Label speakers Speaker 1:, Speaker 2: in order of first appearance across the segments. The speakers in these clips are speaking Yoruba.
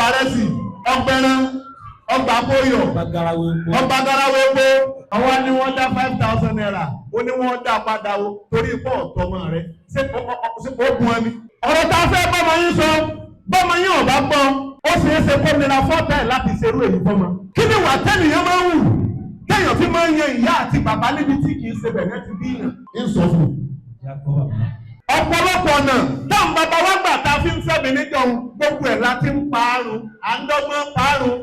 Speaker 1: Ọgbà rẹsì, ọgbẹran, ọgbà bóyọ, ọgbà garawo epo. Àwọn ni wọ́n dá ₦5,000, ó ní wọ́n dá padà o torí pọ̀ ọ̀tọ́mọ rẹ̀. Ṣé ó gun ẹni? Ọ̀rọ̀ tá a fẹ́ bọ́mọ yín sọ, bọ́mọ yín ò bá gbọ́, ó ṣeé ṣe kó nira fọ́tà ẹ̀ láti ṣerú èyí fọ́mọ. Kí ni wà tẹ́nìyàn máa ń wù téèyàn fi máa ń yan ìyá àti bàbá níbi tí kì í ṣe bẹ̀rẹ̀ ti bí yàn ń sọ fún un? Ọ̀pọ̀lọpọ̀ ọ̀nà táwọn bàbá wa gbà tá a fi ń fẹ́mi níjọun, gbogbo ẹ̀ la ti ń parun, à ń dọ́gbọ́n parun.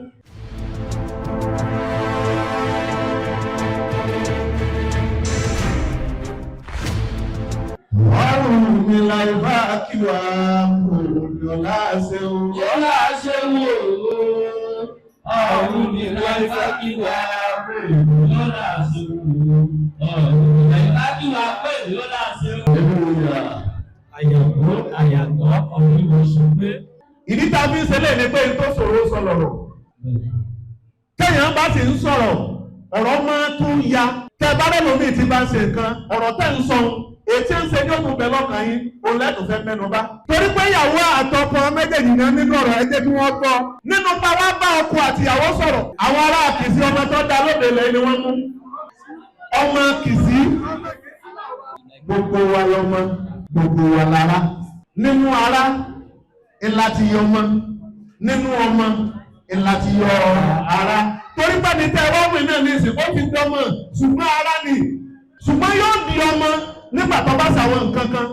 Speaker 1: Ọrùn mi láì bá kí wà kò láṣẹ o.
Speaker 2: Yọ́lá ṣe wò ó, ọ̀run mi láì bá kí wà pé yọ́lá ṣe wò ó, ọ̀run mi láì bá kí wà pé yọ́lá ṣe wò ó. Àyàgbọ́ àyàgbọ́ ọ̀run mi sọ pé.
Speaker 1: Ìdí tá a fi ń ṣe lè ní pé n tó ṣòro sọ lọ̀rọ̀. Téèyàn bá sì ń sọ̀rọ̀, ọ̀rọ̀ máa tún ya. Tẹ bá rẹ̀ lómi tí bá ń ṣe nǹkan, ọ̀rọ̀ tẹ́ ń sọ ètí ń ṣe ní òkú bẹ̀ lọ́kàn yín, òun lẹ́tọ̀ọ́ fẹ́ mẹ́nu bá. Torí pé ìyàwó àtọkọ méjèèjì náà nínú ọ̀rọ̀, ẹ jẹ́ kí wọ́n gbọ́. Nínú bá wá bá ọkọ àtìyàwó sọ̀rọ̀, àwọn ará Kìsì ọmọ tó dá lóde lẹ́yìn ni wọ́n mú. Ọmọ Kìsì, gbogbo wa lọmọ, gbogbo wa lára. Nínú ara ńlá ti yọ ọmọ, nínú ọmọ ńlá ti yọ ara. Torí pé ní tẹ́ wọ́n wí náà ní ìsìn, ó ti dọ́mọ, ṣùgbọ́n ara ni. Ṣùgbọ́n yóò di ọmọ nígbà tó bá ṣàwọn nǹkan kan.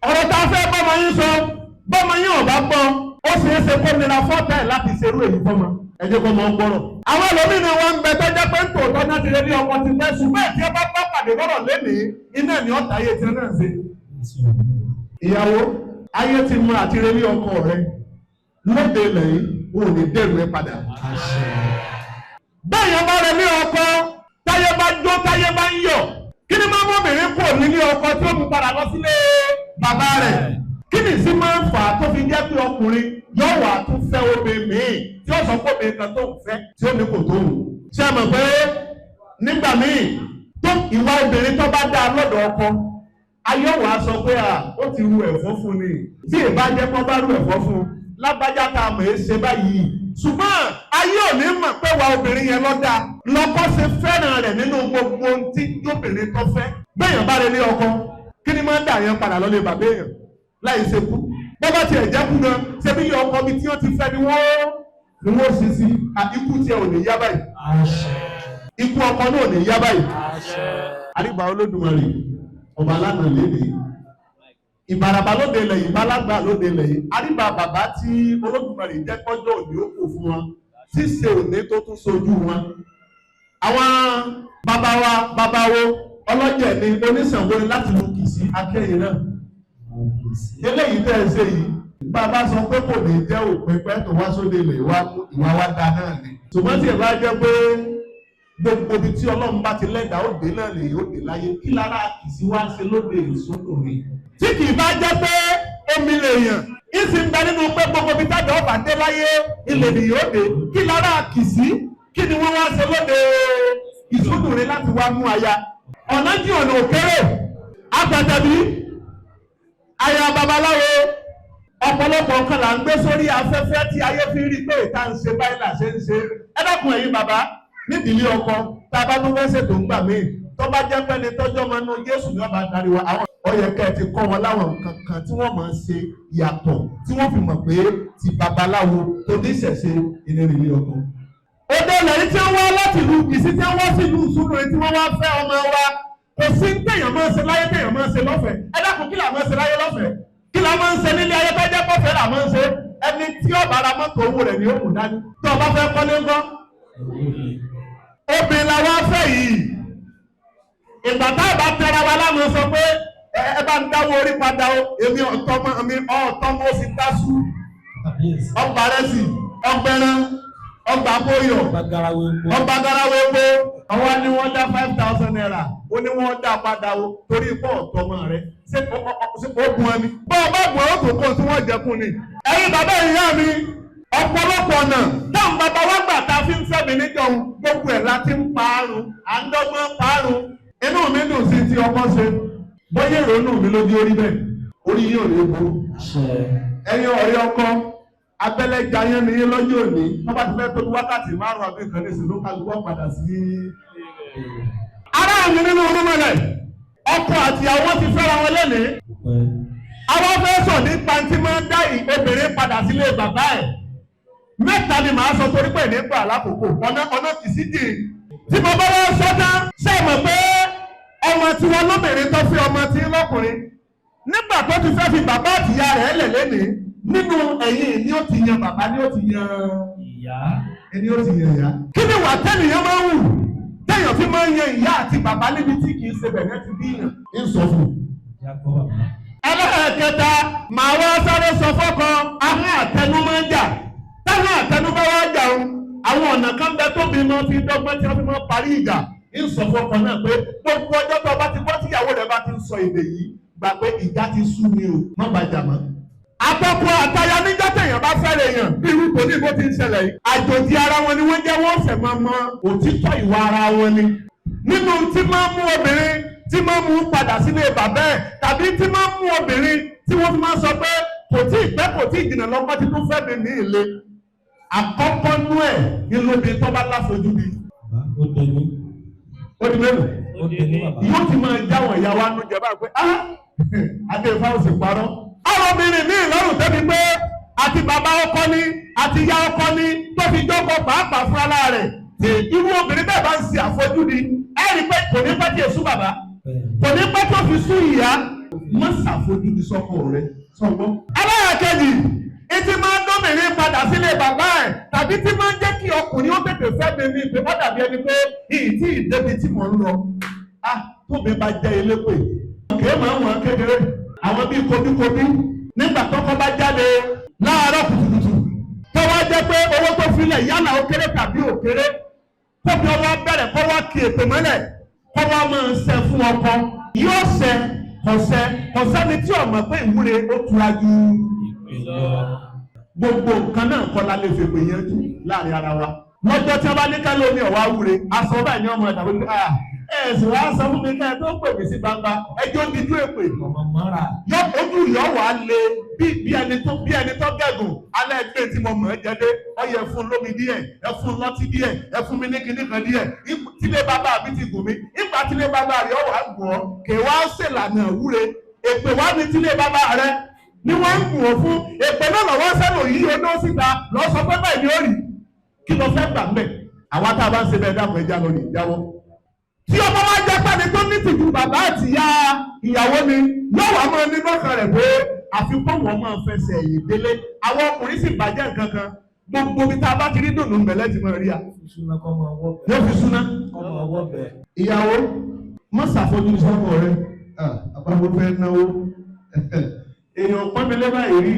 Speaker 1: Ọ̀rọ̀ tá a fẹ́ bọ́mọ yín sọ, bọ́mọ yín ò bá gbọ́, ó ṣeé ṣe kó nira fọ́tà ẹ̀ láti ṣerú èyí fọ́mọ. Ẹ jẹ́ kó mọ ń gbọ́rọ̀. Àwọn ẹlòmíràn wọn ń bẹ tó jẹ́ pé ń tòótọ́ náà ti lé ní ọkọ ti pẹ́, ṣùgbọ́n ẹ̀ tí ẹ bá bá pàdé lọ́rọ̀ lénìí, iná ni ọ̀tá ayé ti náà ṣe. Ìyàwó, ayé ti mú àti relé ọkọ rẹ lóde ilẹ̀ yìí, wọn ò ní dèrò ẹ padà. Bẹ́ẹ̀ yẹn bá relé ọkọ, táyé bá jó, táyé bá ń yọ̀, kí ni máa mú obìnrin kúrò nílé ọkọ tí ó mú padà lọ sílé bàbá rẹ̀? Kí ni sí máa ń fà á tó fi jẹ́ pé ọkùnrin yóò wà tún fẹ́ obìnrin míì tí ó sọ pé obìnrin kan tó ń fẹ́ tí ó ní kò tó wù? Ṣé ẹ mọ̀ pé nígbà míì tó ìwà obìnrin tó bá dáa lọ́dọ̀ ọkọ, ayé wàá sọ pé à ó ti ru ẹ̀fọ́ fún ni. Tí ìbá jẹ́ pọ́n bá ru ẹ̀fọ́ fún lágbájá tá a mọ̀ ẹ́ ṣe báyìí, ṣùgbọ́n ayé ò ní mọ̀ pé wa obìnrin yẹn lọ́dà lọ́kọ́ ṣe fẹ́ràn rẹ̀ nínú gbogbo ohun tí jóbìnrin tó fẹ́. Bẹ́ẹ̀yàn bá rẹ ní ọkọ, kí ni máa ń dà yẹn padà lọ́lé bàbá èèyàn láì ṣe kú? Bọ́bá tiẹ̀ jẹ́ kú gan, ṣe bí ọkọ mi tí wọ́n ti fẹ́ ni wọ́n ṣe sí. Ikú tiẹ̀ ò ní yá báyìí, ikú ọkọ náà ò ní yá báyìí. Àrígbà Olódùmarè ọba lánàá léde ìbàràbà lóde ilẹ̀ yìí, bálágbà lóde ilẹ̀ yìí. Àrígbà bàbá tí Olódùmarè jẹ́ kọjọ́ òní ó kò fún wọn, tí ṣe òní tó tún sojú wọn. Àwọn bàbá wa, bàbá wo ọlọ́jẹ̀ ni oníṣàngó ni láti lu Kìsì akẹ́yìn náà. Eléyìí tẹ́ ẹ ṣe yìí, bàbá sọ pé kò ní jẹ́ òpin pẹ́ tó wá sóde ilẹ̀ ìwà wa da náà ni. Ṣùgbọ́n tí ẹ bá jẹ́ pé gbogbo ibi tí Ọlọ́run bá ti lẹ́dàá òde náà lè yóò dé láyé, kí lára Kìsì wá ṣe lóde ìsókòrè? Tí kì í bá jẹ́ pé omi lè yàn, ìsì ń bẹ nínú pé gbogbo ibi tájà ọba dé láyé ilẹ̀ ni yóò dé. Kí lára Kìsì, kí ni wọ́n wá ṣe lóde ìsókòrè láti wá mú aya? Ọ̀nà jí ọ̀nà òkèrè àtàtàbí aya babaláwo. Ọ̀pọ̀lọpọ̀ nǹkan là ń gbé sórí afẹ́fẹ́ tí ayé fi rí pé ìta ń ṣe báyìí là ṣe ń ṣe. Ẹ dákun, ẹ̀yin bàbá nídìílé ọkọ, tá a bá tún fẹ́ ṣètò ńgbà míì, tó bá jẹ́ pé ní tọ́jọ́ máa nu Jésù ní ọba darí wa, àwọn ó yẹ kẹ́ ẹ ti kọ́ wọn láwọn nǹkan kan tí wọ́n máa ń ṣe yàtọ̀ tí wọ́n fi mọ̀ pé ti babaláwo tó ní ìṣẹ̀ṣe ìlérí ọkọ. Òde ilẹ̀ tí wọ́n wá láti ìlú Kìsì tí wọ́n wá sí ìlú Ìsúnú tí wọ́n wá fẹ́ ọmọ wa, kò sí téèyàn máa ń ṣe láyé téèyàn máa ń ṣe lọ́fẹ̀ẹ́. Ẹ dákun, kí là máa ń ṣe láyé lọ́fẹ̀ẹ́? Kí là máa ń ṣe nílé ayé tó jẹ́ pọ̀fẹ́ là máa ń ṣe? Ẹni tí ó bá ra mọ́tò, owó rẹ̀ ni ó mú dání. Tó o bá fẹ́ kọ́lé ńkọ́? Obìnrin la wá fẹ́ yìí. Ìgbà tá a bá tẹra wa láwọn sọ pé ẹ bá ń dáwọ́ orí padà o, èmi ọ̀tọ́mọ mi ọ̀tọ́mọ ó sì dá sú. Ọgbà rẹsì, ọgbẹran, ọgbà bóyọ, ọgbà garawo epo. Àwọn ni wọ́n dá ₦5,000, ó ní wọ́n dá padà o torí pọ̀ ọ̀tọ́mọ rẹ. Ṣé ó gun ẹni? Bọ́ ọ bá gbọ́, ó tó kó tí wọ́n jẹkun ni. Ẹ̀yin bàbá ìyá mi, ọ̀pọ̀lọpọ̀ ọ̀nà táwọn bàbá wa gbà tá a fi ń fẹ́mi níjọun, gbogbo ẹ̀ la ti ń parun, à ń dọ́gbọ́n parun. Inú mi dùn sí ti ọkọ ṣe, bóyá ìrònú mi lójú orí bẹ́ẹ̀, orí yìí ò ní burú. Ẹ̀yin ọ̀rẹ́ ọkọ, Abẹ́lẹ́ jayán ni yín lọ́jọ́ òní. Wọ́n bá ti fẹ́ tó wákàtí 5 àbí nǹkan ní ìsìn kálukú padà sí. Ará mi nínú orúmọlẹ̀, ọkọ àti ìyàwó ti fẹ́ra wọn lẹ́nìí. Àwọn fẹ́ sọ nípa tí máa ń dá obìnrin padà sílé bàbá ẹ̀. Mẹ́ta ni màá sọ torí pé nígbà lákòókò ọ̀nà kì í sí dì. Tí mo bá wá sọ tán, ṣé mọ̀ pé ọmọ tí wọn lóbìnrin tó fi ọmọ tí lọ́kùnrin nígbà tó ti fẹ́ fi bàbá àtìyá rẹ̀ lẹ̀ lẹ́nìí nínú ẹ̀yìn ni ó ti yan bàbá ni ó ti yan
Speaker 2: ìyá.
Speaker 1: Ẹni ó ti yan ìyá. Kí ni wà tẹ́nìyàn máa ń wù téèyàn fi máa ń yan ìyá àti bàbá níbi tí kì í ṣe bẹ̀rẹ̀ ti bí yàn ń sọ fún un.
Speaker 2: Ìyá kọ́ bàbá.
Speaker 1: Ẹlẹ́ẹ̀kẹta, màá wá sáré sọ fọ́kọ ahọ́n àtẹnu máa ń jà. Táwọn àtẹnu bá wá jà o, àwọn ọ̀nà kan bẹ tóbi máa fi dọ́gbọ́n tí wọ́n fi máa parí ìjà. Ń sọ fọ́kọ náà pé gbogbo ọjọ́ tó bá ti gbọ́ tíyàwó rẹ̀ bá ti ń sọ èdè yìí, gbà pé ìjà ti sú mi o, má bàa jà mọ́. Àtọkọ àtaya níjọ́ téèyàn bá fẹ́rẹ̀ èèyàn bí irú tòní bó ti ń ṣẹlẹ̀ yìí. Àjòjì ara wọn ni wọ́n jẹ́, wọ́n fẹ́ máa mọ òtítọ́ ìwà ara wọn ni. Nínú tí máa ń mú obìnrin tí máa ń mú padà sílé bàbá ẹ̀ tàbí tí máa ń mú obìnrin tí wọ́n fi máa sọ pé kò tí ì pẹ́ kò tí ì jìnnà lọ́kọ́ tí tún fẹ́ mi ní ilé. Àkọ́kọ́ nú ẹ̀ ní lóbi tó bá láfojúdi.
Speaker 2: Ó dé ní.
Speaker 1: Ó di mélòó?
Speaker 2: Ó dé ní bàbá.
Speaker 1: Yóò ti máa jáwọ̀ ìyá wa nú jẹ báyìí pé ah adé ifá ò sì parọ́. Ọmọbìnrin mi lọ́rùn tẹ́bi pé àti bàbá ọkọ ni àti ìyá ọkọ ni tó fi jókòó pàápàá fún ara rẹ̀ tí irú obìnrin bẹ́ẹ̀ bá ń ṣe àfojúdi ẹ rí i pé kò ní pẹ́ tí èṣù bàbá kò ní pẹ́ tó fi sú ìyá má ṣàfojúdi sọ́kọ rẹ̀ sọ́gbọ́n. Ẹlẹ́yàkejì etí máa ń dómìnrin padà sílé bàbá ẹ̀ tàbí tí máa ń jẹ́ kí ọkùnrin ó tètè fẹ́ mi ní ìpè ó dàbí ẹni pé ìyí tí ìdébi tí mò ń lọ ah tóbi bá jẹ́ elépè kèé máa ń wọ̀n kékeré àwọn bíi kobíkobí nígbà tọ́kọ bá jáde láàárọ̀ kùtùkùtù tó wá jẹ́ pé owó tó filẹ̀ yálà ó kéré tàbí ò kéré kóbi ọwọ́ bẹ̀rẹ̀ kó wá kí èpè mọ́lẹ̀ kó wá máa ń ṣe fún ọkọ yóò ṣe kọ̀ṣẹ́ kọ̀ṣẹ́ ni tí ò mọ̀ pé ìwúre ó tura ju gbogbo nǹkan náà kọ́ la lè fèpè yanjú láàrin ara wa lọ́jọ́ tí wọ́n bá ní ká lómi ọ̀wá wúre aṣọ báyìí ní ọmọ ẹ̀dá wípé ah ẹ sì wá sọ fún mi ká ẹ tó pè mí sí gbangba ẹjọ́ dídú èpè
Speaker 2: Ọmọ mọ́ra.
Speaker 1: yọ ojú yọ wà á le bí bí ẹni tó bí ẹni tó gẹ̀gùn alẹ́ ẹgbẹ́ tí mo mọ̀ ẹ́ jẹ́ dé ọyẹ fún lómi díẹ̀ ẹ fún lọ́tí díẹ̀ ẹ fún mi ní kinní kan díẹ̀ tílé bàbá mi ti gùn mí ìgbà tílé bàbá rẹ̀ ọ̀wà gùn ọ́ kè wá ṣèlànà wúre èpè wá ní tílé bàbá rẹ̀ ni wọ́n ń gùn ọ́ fún èpè náà lọ́wọ́ sẹ́nu yìí odó síta lọ́ sọ pé báyìí ni ó rí kí lọ fẹ́ gbà mbẹ̀ àwa tá a bá ń ṣe bẹ́ẹ̀ dákun ẹja lọ ní ìjáwọ́ tí ọmọ wa jẹ́ pẹ́ni tó ní tìjú bàbá àti ìyá ìyàwó ni yóò wá máa ní lọ́kàn rẹ̀ pé àfikún wọn máa fẹsẹ̀ ẹ̀yìn délé àwọn ọkùnrin sì bàjẹ́ nǹkan kan gbogbo ibi tá a bá ti rí dùnú ń bẹ̀ lẹ́tì máa rí a
Speaker 2: Súná kọ́ máa wọ́ bẹ̀.
Speaker 1: yóò fi súná.
Speaker 2: Kọ́ máa wọ́ bẹ̀.
Speaker 1: Ìyàwó má ṣàfojú sọ́kọ rẹ̀ àbábọ̀ fẹ́ náwó èèyàn pọ́nmi lẹ́bàá èrí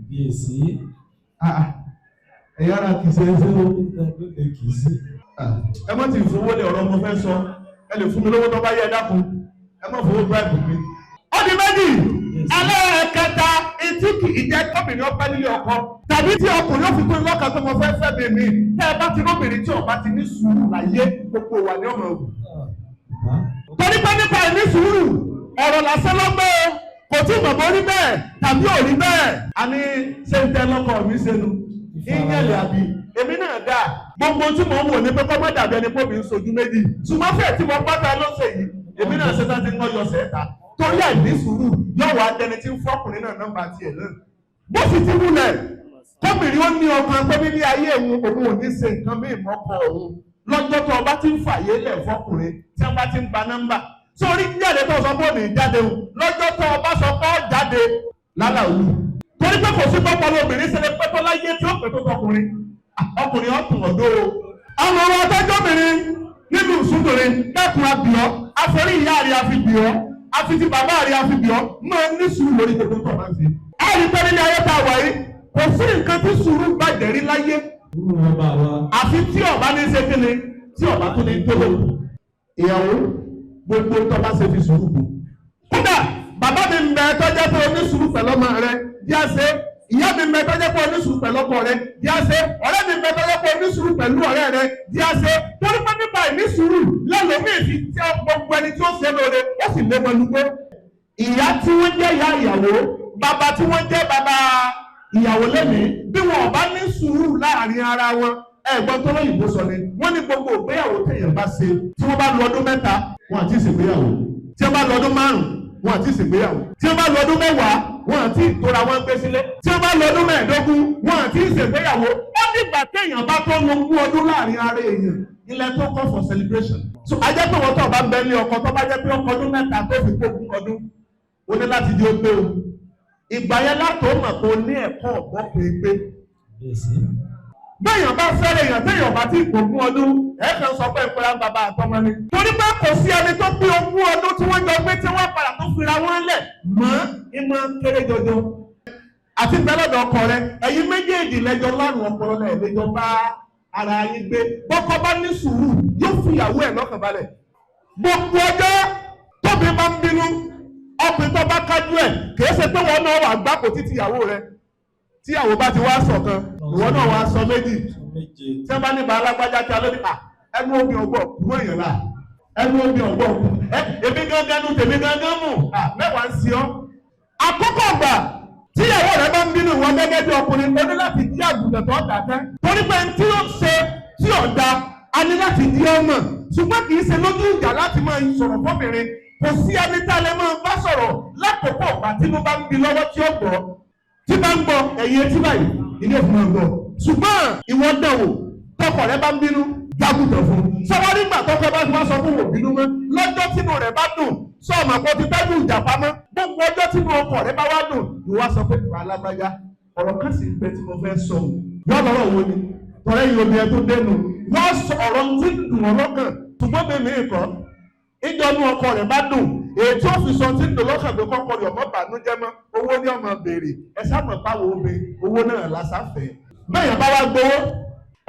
Speaker 2: Bíyèsí.
Speaker 1: ẹ̀yà ara kìí ṣe é ṣe o.
Speaker 2: Ló lè kìí sí.
Speaker 1: Ẹ má ti fowó lé ọ̀rọ̀ mo fẹ́ sọ ẹ lè fún mi lówó tó bá yẹ ẹ dákun ẹ má fowó bribe mi. Ó di méjì ẹlẹ́ẹ̀kẹta etí kì í jẹ́ kọ́bìnrin ọpẹ́ nílé ọkọ tàbí tí ọkùnrin ó fi kún lọ́kàn tó mo fẹ́ fẹ́ mi mi tẹ́ ẹ bá ti róbìnrin tí ọba ti ní sùúrù láyé gbogbo wà ní ọmọ ògùn. Torí pé nípa ìní sùúrù ọ̀rọ̀ lásán ló gbé o kò tí mọ̀ bó rí bẹ́ẹ̀ tàbí ò rí bẹ́ẹ̀. A ní ṣé ń tẹ́ lọ́kọ mi ṣe nu ìyẹ̀lẹ̀ àbí èmi náà dà gbogbo tí mò ń wò ní pé kọ́ mọ́ dàbí ẹni pé mi ń sojú méjì ṣùgbọ́n fẹ́ẹ̀ tí mo pátá lọ́sẹ̀ yìí èmi náà ṣe tá ti ń lọ yọsẹ̀ ta torí àìní sùúrù yóò wá dẹni tí ń fọkùnrin náà nọ́mbà tiẹ̀ náà bó sì ti wulẹ̀ kóbìnrin ó ní ọkàn pé nílé ayé òun òun ò ní ṣe nǹkan bí ìmọ̀kọ òun lọ́jọ́ tó ọba ti ń fàyè lẹ̀ fọkùnrin tí wọ́n bá ti ń gba nọ́mbà sórí jáde tó sọ pé ò ní jáde o lọ́jọ́ tó ọba sọ pé ó jáde lálàá òru torí pé kò sí pọ́pọ́lọ́ obìnrin ṣẹlẹ̀ pẹ́tọ́ láyé tí ó pẹ́ tó tọkùnrin ọkùnrin ọkùn ọ̀dọ́ o. Ọmọ wa tọ́jọ́bìnrin nínú ìsúndòrin dẹ́kun abìọ́ àforí ìyá rẹ̀ àfi bìọ́ àfi ti bàbá rẹ̀ àfi bìọ́ máa ní sùúrù lórí gbogbo tó máa ń ṣe. Ẹ rí pé nílé ayé tá a wà yìí kò sí nǹkan tí sùúrù bàjẹ́ rí láyé
Speaker 2: Irú wọn bá wa.
Speaker 1: àfi tí ọba ní ṣe kíni tí ọba tó ní tó lò. Ìyàwó gbogbo tó bá ṣe fi sùúrù kù. Kódà bàbá mi ń bẹ tọ́jọ́ pé onísùúrù pẹ̀lú ọmọ rẹ bí a ṣe ìyá mi ń bẹ tọ́jọ́ pé onísùúrù pẹ̀lú ọkọ rẹ bí a ṣe ọ̀rẹ́ mi ń bẹ tọ́jọ́ pé onísùúrù pẹ̀lú ọ̀rẹ́ rẹ bí a ṣe torí pé nípa ìnísùúrù lẹ́lòmíì fi tí gbogbo ẹni tí ó ṣe lóore ó sì lé wọn lúgbó. Ìyá tí wọ́n jẹ́ ìyá ìyàwó bàbá tí wọ́n jẹ́ bàbá ìyàwó lẹ́mìí bí wọn ò bá ní sùúrù láàrin ara wọn. Ẹ̀gbọ́n tó lóyìnbó sọ ni wọ́n ní gbogbo ìgbéyàwó téèyàn bá ṣe, tí wọ́n bá lu ọdún 3 wọn àti ìṣègbéyàwó, tí wọ́n bá lu ọdún 5 wọn àti ìṣègbéyàwó, tí wọ́n bá lu ọdún 10 wọn àti ìtura wọn gbé sílé, tí wọ́n bá lu ọdún 15 wọn àti ìṣègbéyàwó. Ó nígbà téèyàn bá tó lu 20 ọdún láàrin ara èèyàn ilẹ̀ tó call for celebration. So ajẹ́ pé wọ́n tó bá ń bẹ ní ọkọ tó bá jẹ́ pé ọkọ ọdún 3 tó fi gbógun ọdún, ó ní láti di ó gbé o. Ìgbà yẹn látò mọ̀ pé o ní ẹ̀kọ́ ọ̀gbọ́n pé béèyàn bá fẹ́rẹ̀ èèyàn téèyàn bá ti gbógun ọdún, ẹ̀ kàn sọ pé ìpẹ́rẹ́ ń bàbá àtọmọ ni. Torí pé kò sí ẹni tó pé 20 ọdún tí wọ́n jọ gbé tí wọ́n padà tó fira wọn lẹ̀ mọ́ ìmọ̀ kéré jọjọ. Àti bẹ́lọ́dọ̀ ọkọ rẹ, ẹ̀yin méjèèjì lẹ́jọ́ lárùn ọpọlọ náà lẹ́jọ́ bá ara yín gbé. Bọ́kọ bá ní sùúrù yóò fi ìyàwó ẹ̀ lọ́kàn balẹ̀. Gbogbo ọjọ́ tóbi máa ń bínú, ọkùnrin tó bá kájú ẹ̀ kìí ṣe pé wọn náà wà gbáko títí ìyàwó rẹ. Tíyàwó bá ti wá sọ̀kan, ìwọ náà wá sọ méjì. Tí wọ́n bá ní bá alágbájá kí a lóde, à ẹnu omi ọgbọ́n kú èèyàn là, ẹnu omi ọgbọ́n kú. Ẹ èmi gángan nu tèmi gángan mù, à mẹ́wàá ń sí ọ́. Àkókò ọgbà tíyàwó rẹ bá ń bínú ìwọ gẹ́gẹ́ bí ọkùnrin, o ní láti dí àgùntàn tó dákẹ́. Torí pé tí ó ṣe tí ò da, a ní láti dí ọmọ. Ṣùgbọ́n kì í ṣe lójú ìjà láti máa sọ̀rọ̀ fọ́bìnrin. Kò sí ẹni tá a lè máa bá sọ̀rọ̀ lákòókò ọgbà tí mo bá ń bi lọ́wọ́ tí ó gbọ́. Tí bá ń gbọ́ ẹ̀yìn etí báyìí, ilé òfin máa ń gbọ́. Ṣùgbọ́n ìwọ dánwò, tọkọ rẹ bá ń bínú, jágùtàn fún un. Sọ́wọ́n nígbà tọkọ bá ti wá sọ fún òun bínú mọ́, lọ́jọ́ tínú rẹ̀ bá dùn, sọ ọmọ kan ti tẹ́jú ìjà pamọ́. Gbogbo ọjọ́ tínú ọkọ rẹ bá wá dùn, ìwọ sọ pé ìwà alágbájá, ọ̀rọ̀ kan sì ń bẹ tí mo fẹ́ sọ. Yọ lọ́rọ̀ wo ni? Tọ́lẹ́ yìí obìnrin tó dénú. Wọ́n sọ ọ̀rọ̀ tí ń dùn ọlọ́kàn, ṣùgbọ́n bèmí ìkọ́. Ìjọnu ọkọ rẹ̀ bá dùn, èyí tí ó fi sọ tí ń dùn lọ́kàn pé kọ́kọ́ rẹ̀ ọmọ bànújẹ́ mọ́, owó ní ọmọ béèrè, ẹ sábà báwo omi, owó náà lásàfẹ́. Bẹ́ẹ̀yàn bá wá gbowó,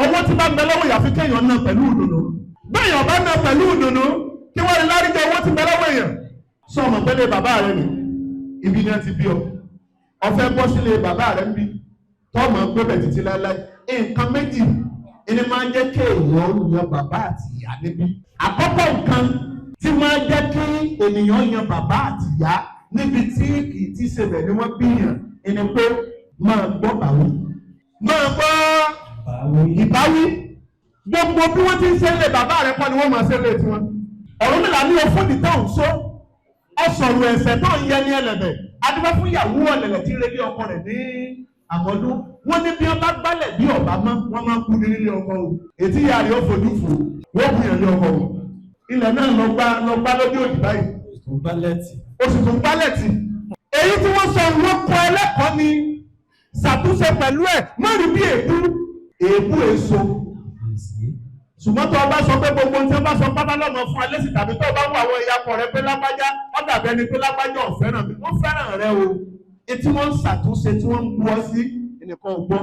Speaker 1: owó tí bá ń bẹ lọ́wọ́ ìyàfi kéèyàn ná pẹ̀lú ìdùnnú. Bẹ́ẹ̀yàn bá ná pẹ̀lú ìdùnnú, kí wọ́n lè láríjẹ owó tí ń bẹ lọ́wọ́ èèyàn. Sọ ọmọ pẹ́lẹ́ bàbá rẹ nì, ibi ni wọ́n ti bí ọ. Ọ̀fẹ́ bọ́ sílé bàbá rẹ ń bí, tọ́mọ gbébẹ̀ títí láéláé. Nǹkan méjì ni máa ń jẹ́ kéèyàn yan bàbá àti ìyá níbí. Àkọ́kọ́ nǹkan tí máa jẹ́ kí ènìyàn yan bàbá àti ìyá níbi tí kì í ti ṣe bẹ̀ ni wọ́n bíyàn ẹni pé máa gbọ́ bàwí. Máa gbọ́ ìbáwí. Gbogbo bí wọ́n ti ń ṣe lé bàbá rẹ̀ kọ́ ni wọ́n máa ṣe lé tiwọn. Ọ̀rúnmìlà ní ofún ìtàn òṣó ọ̀sọ̀rọ̀ ẹ̀sẹ̀ tó ń yẹ ní ẹlẹ́bẹ̀. Adúbá fún ìyàwó ọ̀lẹ̀lẹ̀ tí ń relé ọkọ rẹ̀ ní àmọ́dún. Wọ́n ní bí wọ́n bá gbálẹ̀ bí ọ̀bá mọ́, wọ́n máa kú ní nílé ọkọ o. Ètí ìyá rẹ̀ ó fojú fò, wọ́n kú yàn ní ọkọ o. Ilẹ̀ náà lọ gbá lójú òdì báyìí. Oṣù tó ń gbálẹ̀tì. Èyí tí wọ́n sọ wọ́n kọ ẹlẹ́kọ̀ọ́ ni ṣàtúnṣe pẹ̀lú ẹ̀ má rí bí èébú èébú èso. Ṣùgbọ́n tó o bá sọ pé gbogbo ohun tí wọ́n bá sọ pátá lọ́nà fún alẹ́ sí tàbí tó o bá wọ àwọn ìyàpọ̀ rẹ pé lágbájá wọ́n dàbí ẹni pé lágbájá ò fẹ́ràn mi, wọ́n fẹ́ràn rẹ o. Etí wọ́n ń ṣàtúnṣe tí wọ́n ń bu ọ sí ẹnìkan ò gbọ́.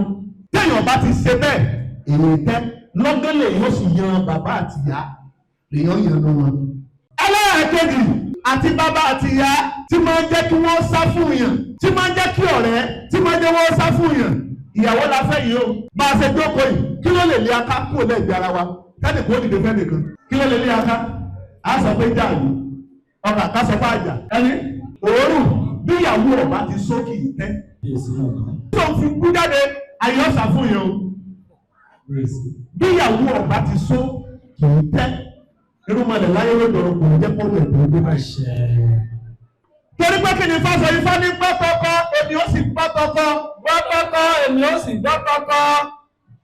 Speaker 1: Téèyàn bá ti ṣe bẹ́ẹ̀, èrè tẹ́ lọ́gán lè yóò sì yan bàbá àti ìyá lèyàn yan lọ wọn. Ẹlẹ́ẹ̀kejì àti bàbá àti ìyá tí máa ń jẹ́ kí wọ́n sá fún yàn, tí máa ń jẹ́ kí ọ̀rẹ́ tí máa ń jẹ́ wọ́n sá fún yàn. Ìyàwó la fẹ́ yìí o, bá a ṣe jókòó yìí, kí ló lè lé aká kúrò lẹ́gbẹ̀ẹ́ ara wa? Kẹ́nì kó dìde fẹ́nìkan, kí ló lè lé aká? A sọ pé jáàlú, ọkà ká sọ pé àjà, ẹni òórùn bí ìyàwó ọba ti sókì yìí tẹ́. Tó ń fi kú jáde, ayé ọ̀sà fún yàn o. Bí ìyàwó ọba ti só kì í tẹ́. Irúnmọlẹ̀ láyé ló dọ̀rọ̀ kò ní jẹ́ kó lè dùn dé báyìí. Torí pé kí ni Ifá sọ? Ifá ní gbọ́tọ̀kọ́, èmi ó sì gbọ́tọ̀kọ́,
Speaker 2: Gbọ́tọ̀kọ́, èmi ó sì gbọ́tọ̀kọ́.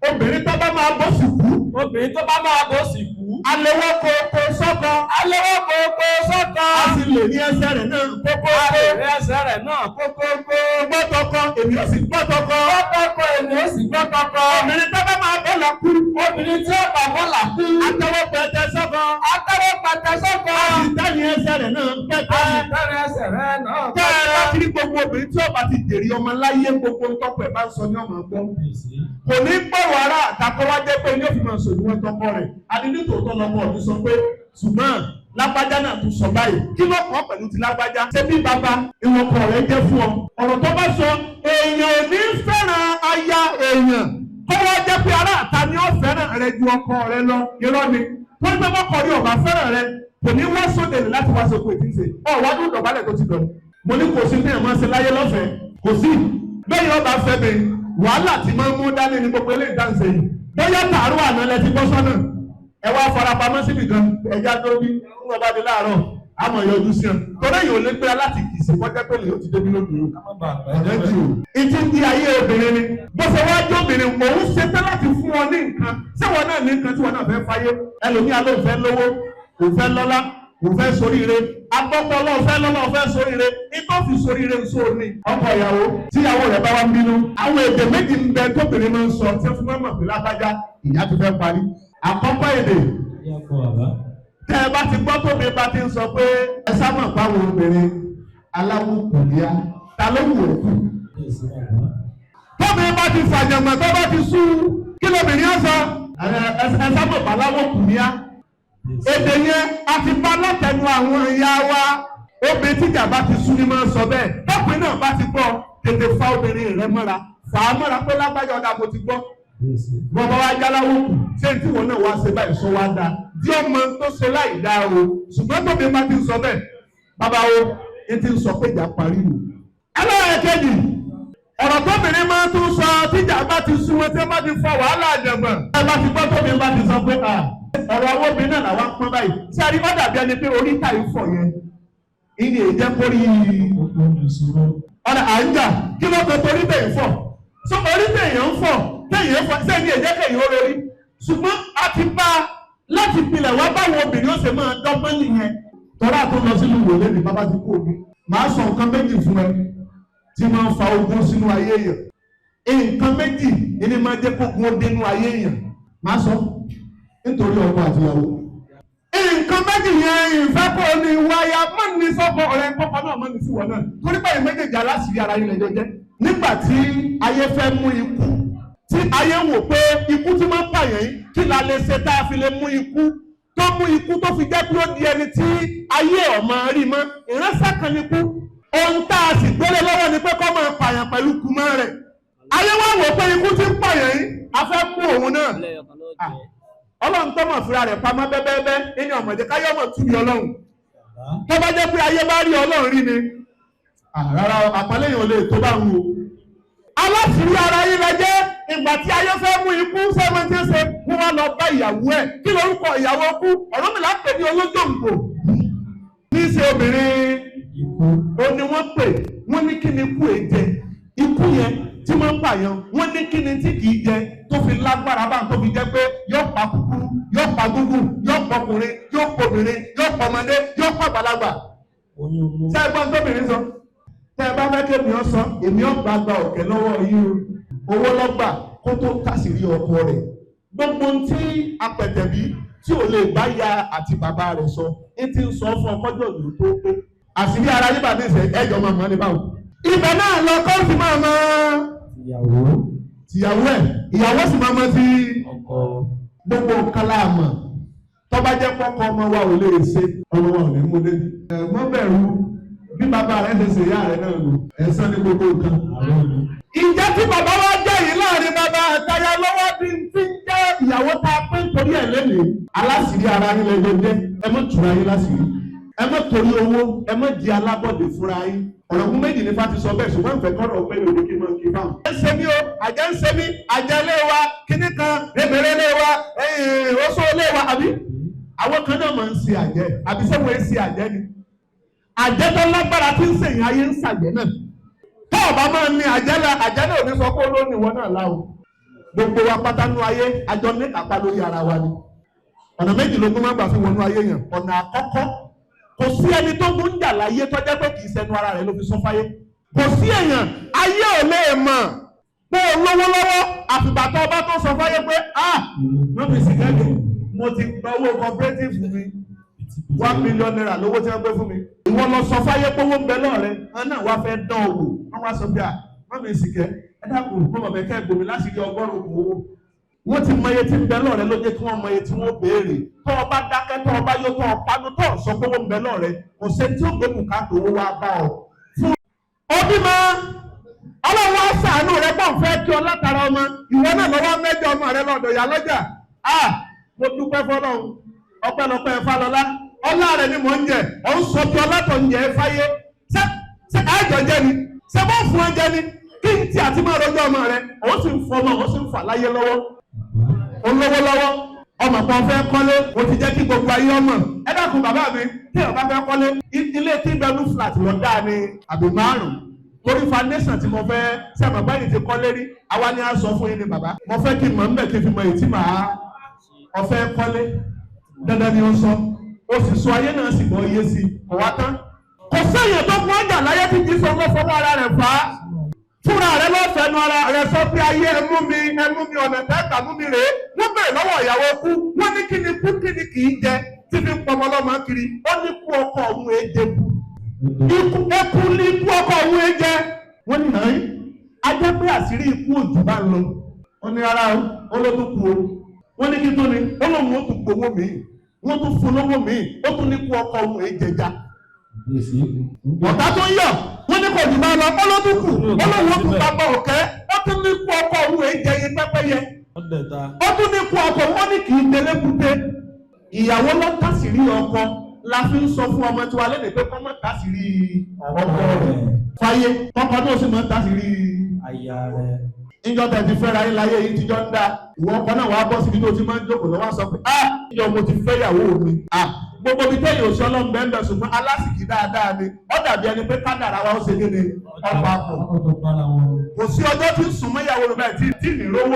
Speaker 1: Obìnrin tó bá máa bọ́ sì kú.
Speaker 2: Obìnrin tó bá máa bọ́ sì kú.
Speaker 1: Alẹ́wọ́ kókó sọ́kọ.
Speaker 2: Alẹ́wọ́ kókó sọ́kọ.
Speaker 1: A sì lè ní ẹsẹ̀ rẹ̀ náà kókó.
Speaker 2: A lè ní ẹsẹ̀ rẹ̀ náà kókókó.
Speaker 1: Gbọ́tọ̀kọ́, èmi ó sì gbọ́tọ̀kọ́.
Speaker 2: Gbọ́tọ̀kọ́, èmi ó sì gbọ́tọ̀kọ́.
Speaker 1: Obìnrin tó bá máa bọ́ là kú.
Speaker 2: Obìnrin tí ó bá bọ́ là kú.
Speaker 1: Atẹ́wọ́ pẹ̀tẹ́ sọ́kọ.
Speaker 2: Atẹ́wọ́ pẹ̀tẹ́ sọ́kọ.
Speaker 1: A sì tẹ́ni ẹsẹ̀ rẹ̀ náà pẹ̀tẹ́.
Speaker 2: A sì tẹ́ni ẹsẹ̀ rẹ̀ náà
Speaker 1: pẹ̀tẹ́. Tẹ́ ẹ bá ti rí gbogbo obìnrin tí ó bá ti jèrè ọmọ láyé gbogbo tọ́pọ̀ ẹ̀ bá ń sọ ní ọmọ gbọ́. Kò ní gbọ́rọ̀ ara àtakọ́ wá jẹ́ pé ní òfin máa sòdì wọn tọkọ rẹ̀. Adídí tòótọ́ lọmọ ọ̀dún sọ pé ṣùgbọ́n lágbájá náà tún sọ báyìí. Kí ló kàn pẹ̀lú ti lágbájá? Ṣé bí bàbá ìwọ̀n ọkọ rẹ̀ jẹ́ fún ọ? Ọ̀rọ̀ tó bá sọ, èèyàn ò ní fẹ́ràn aya èèyàn. Kó wá jẹ́ pé ará àta ni ó fẹ́ràn rẹ ju ọkọ rẹ lọ. Irọ́ ni. Torí pé bọ́kọ rí ọ̀bá fẹ́ràn rẹ, kò ní wá sóde láti wá sóko ètí ń ṣe. Ọ̀ wá dúró dọ̀bálẹ̀ tó ti dọ̀. Mo ní kò sí ní ẹ̀ máa ṣe láyé lọ́fẹ̀ẹ́. Kò sí. Bẹ́ẹ̀ ọba fẹ́ mi, wàhálà tí máa ń mú dání ní gbogbo eléyìí dáǹsẹ̀ yìí. Bóyá tààrọ̀ àná lẹ ti bọ́ sọ́nà, ẹ wá farapamọ́ síbi kan, ẹja tó bí ń wọ́n bá di láàárọ̀, àmọ̀ yọjú sí ọ. Torí èyí ò lè gbéra láti kì í sí kọjá pé lè ó ti débi lóbi o. Ọ̀jẹ̀ jù o. Ìtí di ayé obìnrin ni. Bó ṣe wá jẹ́ obìnrin, òun ṣe tán láti fún ọ ní nǹkan. Ṣé wọn náà ní nǹkan tí wọn náà fẹ́ fáyé? Ẹlòmíà ló fẹ́ lówó, kò fẹ́ lọ́lá, kò fẹ́ soríire. Agbọ́pọ̀ ọlọ́run fẹ́ lọ́lọ́ fẹ́ soríire. Ikọ́ fi soríire ń sóò ní. Ọkọ ìyàwó tíyàwó rẹ̀ bá wá ń bínú. Àwọn èdè méjì ń bẹ tóbìnrin máa ń sọ tí wọ́n fi máa ń mọ̀ pé lágbájá ìyá ti fẹ́ parí. Àkọ́kọ́ èdè tẹ́ ẹ bá ti gbọ́ tóbi bá ti ń sọ pé ẹ sábà báwo obìnrin aláwọ̀ kùnìyà ta ló wù ó kù. Tóbi bá ti fàjàmọ̀ tó bá ti sú kí lóbìnrin á sọ ẹ sábà bá aláwọ̀ kùnìyà. Èdè yẹn a ti bá látẹnu àwọn ìyá wa. Obìnrin tíjà bá ti sú ni máa ń sọ bẹ́ẹ̀. Tọ́pin náà bá ti gbọ́ tètè fa obìnrin rẹ mọ́ra, fà á mọ́ra pé lágbájá ọ̀dà mo ti gbọ́. Bọ́bá wa jáláwó kù ṣé tí wọn náà wá ṣe báyìí sọ wá dáa dí ọmọ tó ṣe láì dáa o, ṣùgbọ́n tóbi bá ti ń sọ bẹ́ẹ̀ bàbá o ní ti ń sọ pé ìjà parí nù. Ẹlẹ́ẹ̀kejì ọ̀rọ̀ tóbìnrin máa tún sọ tíjà bá ti sú wọn tí wọ́n bá ti fa wàhálà àjẹgbọ̀n. Ẹ bá ti gbọ́ tóbi bá ti sọ pé ọ̀rọ̀ owó obìnrin náà làwọn pọ́n báyìí tí a rí bá dàbí ẹni pé orí tà ń fọ̀ yẹn ìní èjẹ́ kórí ọ̀nà à ń jà kí ló tó torí bẹ́ẹ̀ ń fọ̀ so orí tẹ̀yàn ń fọ̀ tẹ̀yàn ń fọ̀ sẹ́ni èjẹ́ kẹ̀yìn ó lórí, ṣùgbọ́n a ti bá láti pilẹ̀ wá báwo obìnrin ó ṣe máa dọ́gbọ́n nìyẹn. Tọ́lá tó lọ sínú wòlé ní bàbá ti kú omi, màá sọ nǹkan méjì fún ẹ tí máa ń fa ogun sínú ayé èèyàn. Nǹkan méjì ni máa jẹ́ kógun ó dénú ayé èèyàn, màá sọ nítorí ọkọ àtìyàwó. Nǹkan méjì yẹn ìfẹ́ kó o ní wáyà má ní sọ́kọ ọ̀rẹ́ kọ́kọ́ náà má ní sí wọn náà, torí báyìí méjèèjì aláṣìírí ara yín lẹ́jọ́ jẹ́. Nígbà tí ayé fẹ́ mú ikú, tí ayé wò pé ikú tí máa ń pààyàn yìí, kí la lè ṣe tá a fi lè mú ikú tó mú ikú tó fi jẹ́ pé ó di ẹni tí ayé ọ̀mọ rí mọ́? Ìránṣẹ́ kan ní kú. Ohun tá a sì gbélé lọ́wọ́ ni pé kó máa pààyàn pẹ̀lú kùmọ̀ rẹ̀. Ayé wá wò pé ikú tí ń pààyàn yìí, a fẹ́ mú òun náà. Ọlọ́run tó mọ̀ fúnra rẹ̀ pamọ́ bẹ́bẹ́bẹ́ nínú ọ̀mọ̀dé káyọ̀ mọ̀ túbi ọlọ́run. Tó bá jẹ́ pé ayé bá rí ọlọ́run rí ni, rárá, àpálẹ́yìn ò lè tó bá ń wo. Aláṣìírí ara yín lẹ jẹ́. Ìgbà tí ayé fẹ́ mú ikú sẹ́wọ́n tí ń ṣe, wọ́n wá lọ bá ìyàwó ẹ̀. Kí lorúkọ ìyàwó kú? Ọ̀rúnmìlà pè ní olójòǹgbò ní í ṣe obìnrin ó ní wọ́n pè. Wọ́n ní kí ni ikú ẹ jẹ, ikú yẹn tí wọ́n ń pààyàn? Wọ́n ní kí ni tí kì í jẹ tó fi lágbára bá tó fi jẹ́ pé yóò pa kúkúrú, yóò pa gúngùn, yóò pa ọkùnrin, yóò pa obìnrin, yóò pa ọmọdé, yóò pa àgbàlagbà? Ṣé ẹ gbọ́n tóbìnrin sọ? Tẹ́ ẹ bá fẹ́ kí èmi ọ sọ, èmi ọ gbàgbà ọ̀kẹ́ lọ́wọ́ yìí o. Owó lọ́gbà kó tó kásìrí ọkọ rẹ̀. Gbogbo tí apẹ̀tẹ̀bí tí ò lè bá ya àti bàbá rẹ̀ sọ ní ti ń sọ fún ọkọ́jọ́ ìlú tó pé àṣírí ara yín bàbá ìṣe ẹjọ́ máa mọ́ ní báwo. Ibẹ̀ náà lọ kọ́ sí máa mọ́
Speaker 2: Ìyàwó.
Speaker 1: Tìyàwó ẹ̀, ìyàwó sì máa mọ́ sí
Speaker 2: Ọkọ.
Speaker 1: Gbogbo nǹkan láàmọ̀ tọ́ba jẹ́ kọ́kọ́ ọmọ wa ò lè ṣe, ọmọ wa ò ní mú débi. Ẹ̀ mọ́ bẹ̀rù bí bàbá rẹ̀ ṣe ṣe ìyá rẹ̀ náà lò ẹ̀sán ní gbogbo nǹkan. Ìjẹ́ tí bàbá wa jẹ́ yìí láàrin bàbá àtayá lọ́wọ́ bí n ti ń jẹ́ ìyàwó tá a pín torí ẹ̀ lẹ́nìí. Aláṣìírí ara yín lẹ́jọ́ jẹ́. Ẹ má tura yín láṣìírí, ẹ má torí owó, ẹ má di alábọ̀dé fúnra yín. Ọ̀rọ̀ kún méjì ní fati sọ bẹ́ẹ̀, ṣùgbọ́n ìfẹ́ kọ́rọ̀ pé òde kí n máa kí fáwọn. Ẹ ń ṣe mí o, àjẹ́ ń ṣe mí, àjẹ́ lé wa, kíní kan rèmèrè lé wa, oṣó lé wa, àbí àwọn kan náà máa ń ṣe àjẹ́, àbí sẹ́wọ̀n ń ṣe àjẹ́ ni? Àjẹ́ tó lágbára tí ń ṣèyàn, ayé ń ṣàjẹ́ náà. Tó o bá máa ní àjẹ́ la, àjẹ́ náà ò ní sọ pé olóòní ìwọ náà láwo. Gbogbo wa pátá nú ayé, àjọ ní kápá lórí ara wa ni. Ọ̀nà méjì lógún máa gbà fi wọnú ayé yẹn. Ọ̀nà àkọ́kọ́, kò sí ẹni tó gún jà láyé tó jẹ́ pé kì í ṣẹnu ara rẹ̀ ló fi sọ fáyé. Kò sí èèyàn ayé ò lè mọ̀ pé o lówó lọ́wọ́ àfìgbà tó o bá tó sọ fáyé pé, "Ah, wọ́n fi sìgẹ́lì, mo ti gba owó cooperative mi, ₦1 million lówó tí wọ́n gbé fún mi." Ìwọ lọ sọ fáyé pé owó ń bẹ lọ́ọ̀rẹ́ wọn náà wá fẹ́ dán owó, wọ́n wá sọ pé, "À wọ́n fi sìgẹ́, ẹ dákun, mo mọ̀ fẹ́ kẹ́ gbòmí láti rí 100 owó." Wọ́n ti mọ iye tí ń bẹ lọ́ọ̀rẹ́ ló jẹ́ kí wọ́n mọ iye tí wọ́n béèrè. Tó o bá dákẹ́, tó o bá yó, tó o panu, tó o sọ pé owó ń bẹ lọ́ọ̀rẹ́, kò sẹ́ni tí ó gbé bùkátà owó wá bá ọ. Fún òbí mọ́, ọlọ́run wá ṣàánú rẹ pọ̀ fẹ́ kí ọ látara ọmọ ìwọ náà lọ́wọ́ mẹ́jọ ọmọ rẹ lọ́dọ̀ ìyá lọ́jà. Ah, mo dúpẹ́ fọlọ́run, ọpẹ́lọpẹ́ Fálọlá, ọlá rẹ ni mò ń jẹ. Ọ̀ ń sọ pé ọlá tó ń jẹ fáyé. Ṣé ṣé àjọ jẹ ni? Ṣé bó fún ẹ jẹ ni? Kí n tí àti máa rọjò ọmọ rẹ, ó sì ń fọmọ, ó sì ń fà láyé lọ́wọ́. Ó lówó lọ́wọ́, ọmọ kan fẹ́ kọ́lé, ó ti jẹ́ kí gbogbo ayé ọmọ. Ẹ dákun bàbá mi, tí ọba fẹ́ kọ́lé, ilé tí bẹnu flat lọ dáa ni àbí márùn-ún. Torí foundation tí mo fẹ́ sẹ́mọ̀ báyìí ti kọ́lé rí, àwa ni a sọ fún yín ni bàbá. Mo fẹ́ kí n mọ̀ ń bẹ̀ kí n fi mọ èyí tí màá ọ̀fẹ́ kọ́lé. Dandan ni ó sọ. Ó sì sọ ayé náà sì gbọ́ iye sí i. Kò wá tán. Kò séèyàn tó kún ọjà láyé tí kì í sọ fọwọ́ ara rẹ̀ fà á. Fúnra rẹ̀ ló fẹnu ara rẹ̀ sọ pé ayé ẹ mú mi ọ̀nà tẹ́gbà mú mi rèé. Wọ́n bèrè lọ́wọ́ ìyàwó kú. Wọ́n ní kí ni kú kí ni kì í jẹ tí fi ń pọmọ lọ́mọ kiri. Ó ní kú ọkọ òun èé kú. Ikú eku ní ikú ọkọ òun èé jẹ. Wọ́n ní hàn yín. Ajẹ́ pé àṣírí ikú òjò bá ń lọ. Ó ní rárá o, ó ló tún kú o. Wọ́n ní kí tó ni, ó lóun ó tún gbowó míì. Wọ́n tún fún lówó míì. Ó tún ní kú ọkọ òun èé jẹja. Ọ̀tá tó ń yọ̀, wọ́n ní kò jù bá lọ, ó ló tún kù, ó lóun ó tún gbàgbọ́ ọ̀kẹ́, ó tún ní kú ọkọ òun èé jẹ yín pẹ́pẹ́yẹ. Ó tún ní kú ọkọ, ó ní kì í délé kúté. Ìyàwó ló tàṣírí ọkọ la fi ń sọ fún ọmọ tiwa lẹ́nu pé kọ́ mọ́ tàṣírí ọkọ rẹ̀. Fáyé, kọ́kọ́ náà sì mọ́ tàṣírí
Speaker 2: Aya rẹ̀.
Speaker 1: Ìjọ tẹ̀ ti fẹ́ra yín láyé yìí tíjọ́ ń dá. Ìwọ ọkọ náà wàá bọ́ síbi tó ti máa ń jókòó lọ́wọ́ sọ pé ah ìjọ mo ti fẹ́ ìyàwó mi. Ah gbogbo ibi tẹ́yìn òṣì ọlọ́run bẹ́ẹ̀ bẹ́ẹ̀ ṣùgbọ́n alásìkí dáadáa ni. Ó dàbí ẹni pé kádàrá wa ó ṣe kéde ọ̀pọ̀ àpọ̀. Kò sí ọjọ́ tí ń sùn mọ́ ìyàwó rẹ̀ báyìí tí ní rówó.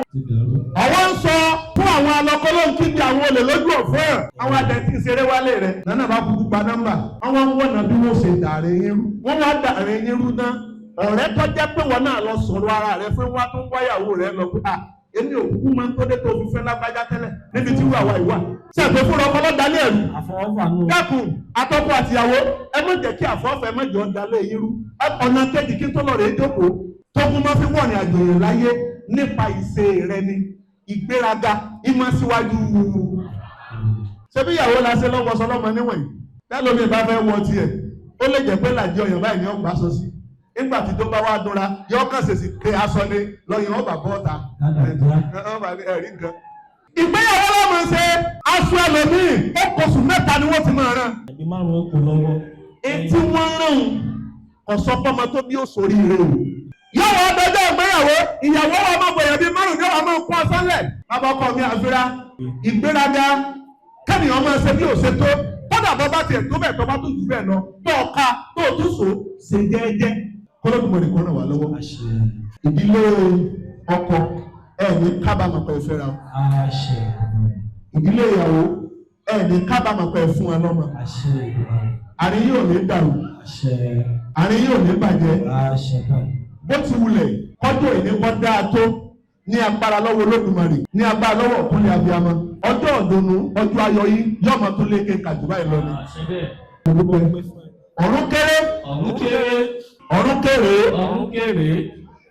Speaker 1: Ọwọ́ ń sọ fún àwọn alọ́kọ́ ló ń kígbe àwọn olè lójú ọ̀fẹ́ ẹ̀. Àwọn adẹ tí ń ṣeré wálé rẹ̀. Nánà bá kúkú gba nọ́mbà. Àwọn ń wọ̀nà bí wọ́n ṣe dàrin yín rú. Wọ́n wá dàrin yín rú tán. Ọ̀rẹ́ tó jẹ́ pé wọn náà lọ sọ̀rọ̀ ara rẹ̀ fún wa tó ń wáyàwó rẹ̀ lọ pé à èmi ò kúkú máa ń tó dé tó fi fẹ́ lágbájá tẹ́lẹ̀ níbi tí wàá wà ìwà. Ṣé fúnra ọkọ lọ́dálé ẹ̀rú?
Speaker 2: Àfọwọ́fà nù.
Speaker 1: Dákun atọ́kọ àtìyàwó ẹ má jẹ́ kí àfọ́fẹ́ má jọ dalé yín rú. Ọ̀nà kejì kí tó lọ rèé jókòó tókun máa fi wọ̀nì àjòyè láyé nípa ìṣe rẹ ni ìgbéraga ìmọ̀ síwájú. Ṣé bí ìyàwó la ṣe lọ́wọ́ sọ lọ́mọ níwọ̀nyí? Tẹ́lómi bá fẹ́ wọ tiẹ̀, ó lè jẹ́ pé làjẹ́ ọ̀yàn báyìí ni ó gbà sọ sí. Nígbà tí tó bá wá dúnra, yọ kàn ṣèṣì pé aṣọ ni lọ́yìn ọba bọ́ta. Ẹ̀rí nǹkan. Ìgbéyàwó lọ́mọ ṣe aṣọ ẹlòmíì, ó kọ̀sù mẹ́ta ni wọ́n ti máa rán.
Speaker 2: Ẹbí márùn-ún kò lọ́wọ́.
Speaker 1: Etí wọ́n rán ọ̀sọ́pọ̀mọ tó bí ó sórí rẹ̀ o. Yóò wá dọjọ́ ìgbéyàwó, ìyàwó wa máa bọ̀yàn bíi márùn-ún yóò wá máa kó aṣọ lẹ̀. Bàbá ọkọ mi àfira, ìgbéraga, kẹ́nìyàn máa ṣe bí ó ṣe tó. Kódà bọ́ bá tiẹ̀ tó bẹ̀ tó bá tó jù bẹ́ẹ̀ lọ, tó ọ̀ka tó tún sò ṣe jẹ́ẹ́jẹ́. Kọ́lọ́dúnmọ̀rì kan ràn wá lọ́wọ́. Ìdílé ọkọ ẹ̀ ní kábàámọ̀ pé ẹ fẹ́ra o. Ìdílé ìyàwó ẹ̀ ní kábàámọ̀ pé ẹ fún ẹ lọ́mọ. Àárín yóò ní dàrú. Àárín yóò ní bàjẹ́. Bó ti wulẹ̀ kọ́jọ́ ìní kọ́ dáa tó ní agbára lọ́wọ́ Olódùmarè ní agbára lọ́wọ́ ọ̀kúnlẹ̀ abiyamọ. Ọjọ́ ọ̀dùnnú ọjọ́ ayọ̀ yìí yóò máa tún lékè kàjù báyìí lọ ni. Ọ̀run kéré.
Speaker 2: Ọ̀run kéré.
Speaker 1: Ọ̀run kéré.
Speaker 2: Ọ̀run kéré.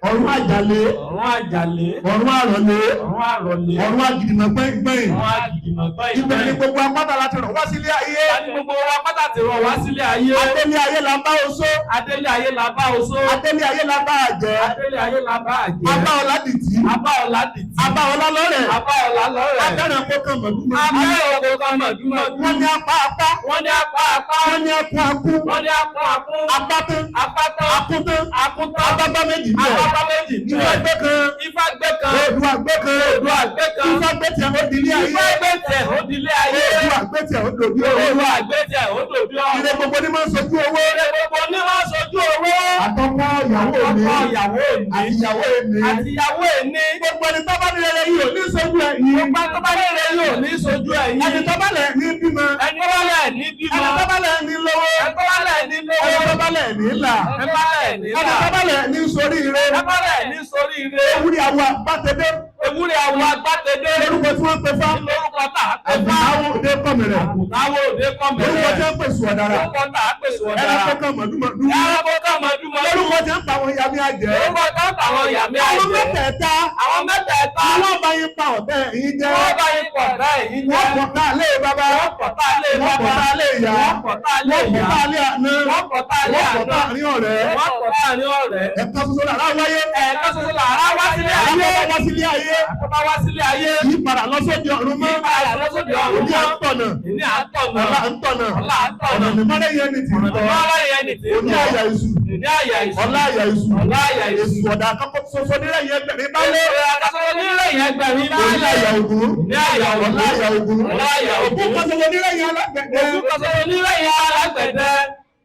Speaker 1: Ọ̀run àjàlé.
Speaker 2: Ọ̀run àjàlé.
Speaker 1: Ọ̀run àrọ̀lé.
Speaker 2: Ọ̀run àrọ̀lé.
Speaker 1: Ọ̀run àgìdìmọ̀ gbẹ̀ngbẹ̀ng.
Speaker 2: Ọ̀run àgìdìmọ̀ gbẹ̀ngbẹ̀ng.
Speaker 1: Ibẹ̀ ni gbogbo apáta láti rọ̀ wá sílé ayé.
Speaker 2: Láti gbogbo apáta ti rọ̀ wá sílé ayé.
Speaker 1: Adélé ayé la bá oṣó.
Speaker 2: Adélé ayé la bá oṣó.
Speaker 1: Adélé ayé la bá àjẹ́.
Speaker 2: Adélé ayé la bá àjẹ́.
Speaker 1: Abá ọlá dìtì.
Speaker 2: Abá ọlá dìtì.
Speaker 1: Abá ọlá lọ́rẹ̀.
Speaker 2: Abá ọlá lọ́rẹ̀.
Speaker 1: Abẹ́rẹ́ kó kàn mọ̀dúnmọ́.
Speaker 2: Abẹ́rẹ́ kó kàn mọ̀dúnmọ́.
Speaker 1: Wọ́n ní apá apá.
Speaker 2: Wọ́n ní apá apá.
Speaker 1: Wọ́n ní akú akú.
Speaker 2: Wọ́n ní akú akú.
Speaker 1: Apá tán.
Speaker 2: Apá tán.
Speaker 1: Akú tán.
Speaker 2: Akú tán.
Speaker 1: Abábá méjì bẹ́ẹ̀.
Speaker 2: Abábá méjì bẹ́ẹ̀.
Speaker 1: Ifá gbé kan.
Speaker 2: Ifá gbé kan.
Speaker 1: Oòduà gbé kan.
Speaker 2: Oòduà gbé kan.
Speaker 1: Ifá gbé tiẹ̀ ó di ilé ayé.
Speaker 2: Ifá gbé tiẹ̀ ó di ilé ayé.
Speaker 1: Oòduà gbé tiẹ̀ ó dòbí owó.
Speaker 2: Oòduà gbé tiẹ̀ ó dòbí owó.
Speaker 1: Ire gbogbo ní máa ń sojú owó.
Speaker 2: Ire gbogbo ní máa ń sojú owó.
Speaker 1: Àtọkọ ìyàwó mi.
Speaker 2: Àtọkọ ìyàwó mi.
Speaker 1: Àti ìyàwó mi.
Speaker 2: Àti ìyàwó mi.
Speaker 1: Gbogbo ẹni tó bá ní rere yìí ò ní sojú ẹ̀ yìí.
Speaker 2: Gbogbo ẹni tó bá ní rere yìí ò ní sojú ẹ̀ yìí.
Speaker 1: Ẹni tó bá lẹ̀ ní bímọ.
Speaker 2: Ẹni tó bá lẹ̀ ní bímọ.
Speaker 1: Ẹni tó bá lẹ̀ ní lówó.
Speaker 2: Ẹni tó bá lẹ̀ ní lówó.
Speaker 1: Ẹni tó bá lẹ̀ ní là.
Speaker 2: Ẹni tó bá lẹ̀ ní là.
Speaker 1: Ẹni tó bá lẹ̀ ní sórí ire.
Speaker 2: Ẹni tó bá lẹ̀ ní sórí ire.
Speaker 1: Ewúrẹ́ àwọn àgbàtẹ́dẹ́.
Speaker 2: Ewúrẹ́ àwọn àgbàtẹ́dẹ́.
Speaker 1: Lórúkọ tí wọ́n pe fá.
Speaker 2: Lórúkọ tá a pe fá.
Speaker 1: Àbùkáwò òde kọ̀mẹ̀rẹ̀.
Speaker 2: Àbùkáwò òde kọ̀mẹ̀rẹ̀.
Speaker 1: Lórúkọ tí wọ́n pè sùn ọ̀dàrà.
Speaker 2: Lórúkọ tá a pè sùn ọ̀dàrà.
Speaker 1: Ẹranko kan mọ̀dúnmọ̀dún.
Speaker 2: Ẹranko kan mọ̀dúnmọ̀dún.
Speaker 1: Lórúkọ tí wọ́n pa àwọn ìyá mi àjẹ́.
Speaker 2: Lórúkọ tí wọ́n pa àwọn ìyá mi àjẹ́.
Speaker 1: Àwọn mẹ́tẹ̀ẹ̀ta.
Speaker 2: Àwọn mẹ́tẹ̀ẹ̀ta.
Speaker 1: Wọ́n bá yín pa ọ̀tẹ̀ yín jẹ́.
Speaker 2: Wọ́n bá yín pa ọ̀tẹ̀ yín jẹ́.
Speaker 1: Wọ́n pọ̀tá lé bàbá.
Speaker 2: Wọ́n pọ̀tá lé
Speaker 1: Wọ́n
Speaker 2: bàbá.
Speaker 1: pọ̀tá lé ìyá.
Speaker 2: Wọ́n pọ̀tá lé
Speaker 1: Wọ́n
Speaker 2: ìyá.
Speaker 1: pọ̀tá lé àná.
Speaker 2: Wọ́n pọ̀tá lé
Speaker 1: Wọ́n
Speaker 2: àná.
Speaker 1: pọ̀tá àárín ọ̀rẹ́.
Speaker 2: Wọ́n pọ̀tá àárín ọ̀rẹ́.
Speaker 1: Ẹ̀ka ṣoṣo làrá wáyé.
Speaker 2: Ẹ̀ka ṣoṣo làrá wá sílé ayé.
Speaker 1: Àrá wá sílé ayé.
Speaker 2: Àkọ́bá wá sílé ayé.
Speaker 1: Yí padà. padà lọ sóde ọ̀run mọ́.
Speaker 2: Padà lọ sóde ọ̀run
Speaker 1: Òní à ń
Speaker 2: mọ́.
Speaker 1: tọ̀nà.
Speaker 2: Ìní à ń tọ̀nà.
Speaker 1: Ọ̀la ń tọ̀nà.
Speaker 2: Ọ̀la ń tọ̀nà.
Speaker 1: Ọ̀nà ní mọ́lẹ̀ yẹn ni tì ń tọ́.
Speaker 2: Ọ̀la yẹn ni tì ń
Speaker 1: Òní
Speaker 2: tọ́.
Speaker 1: àyà ìṣù.
Speaker 2: Ìní àyà ìṣù.
Speaker 1: Ọ̀la àyà ìṣù.
Speaker 2: Ọ̀la àyà ìṣù.
Speaker 1: Èṣù ọ̀dà àkọ́kọ́ ṣoṣo nílẹ̀ yẹn gbẹ̀mí bá lé.
Speaker 2: Àkàsọ̀rọ̀ nílẹ̀ yẹn gbẹ̀mí
Speaker 1: Òní
Speaker 2: lálẹ́.
Speaker 1: àyà ògún.
Speaker 2: Ìní àyà ògún.
Speaker 1: Ọ̀la àyà ògún.
Speaker 2: Ọ̀la àyà ògún.
Speaker 1: Ògún kan ṣoṣo nílẹ̀ yẹn alágbẹ̀dẹ.
Speaker 2: Ògún kọsọ̀rọ̀ nílẹ̀ yẹn alágbẹ̀dẹ.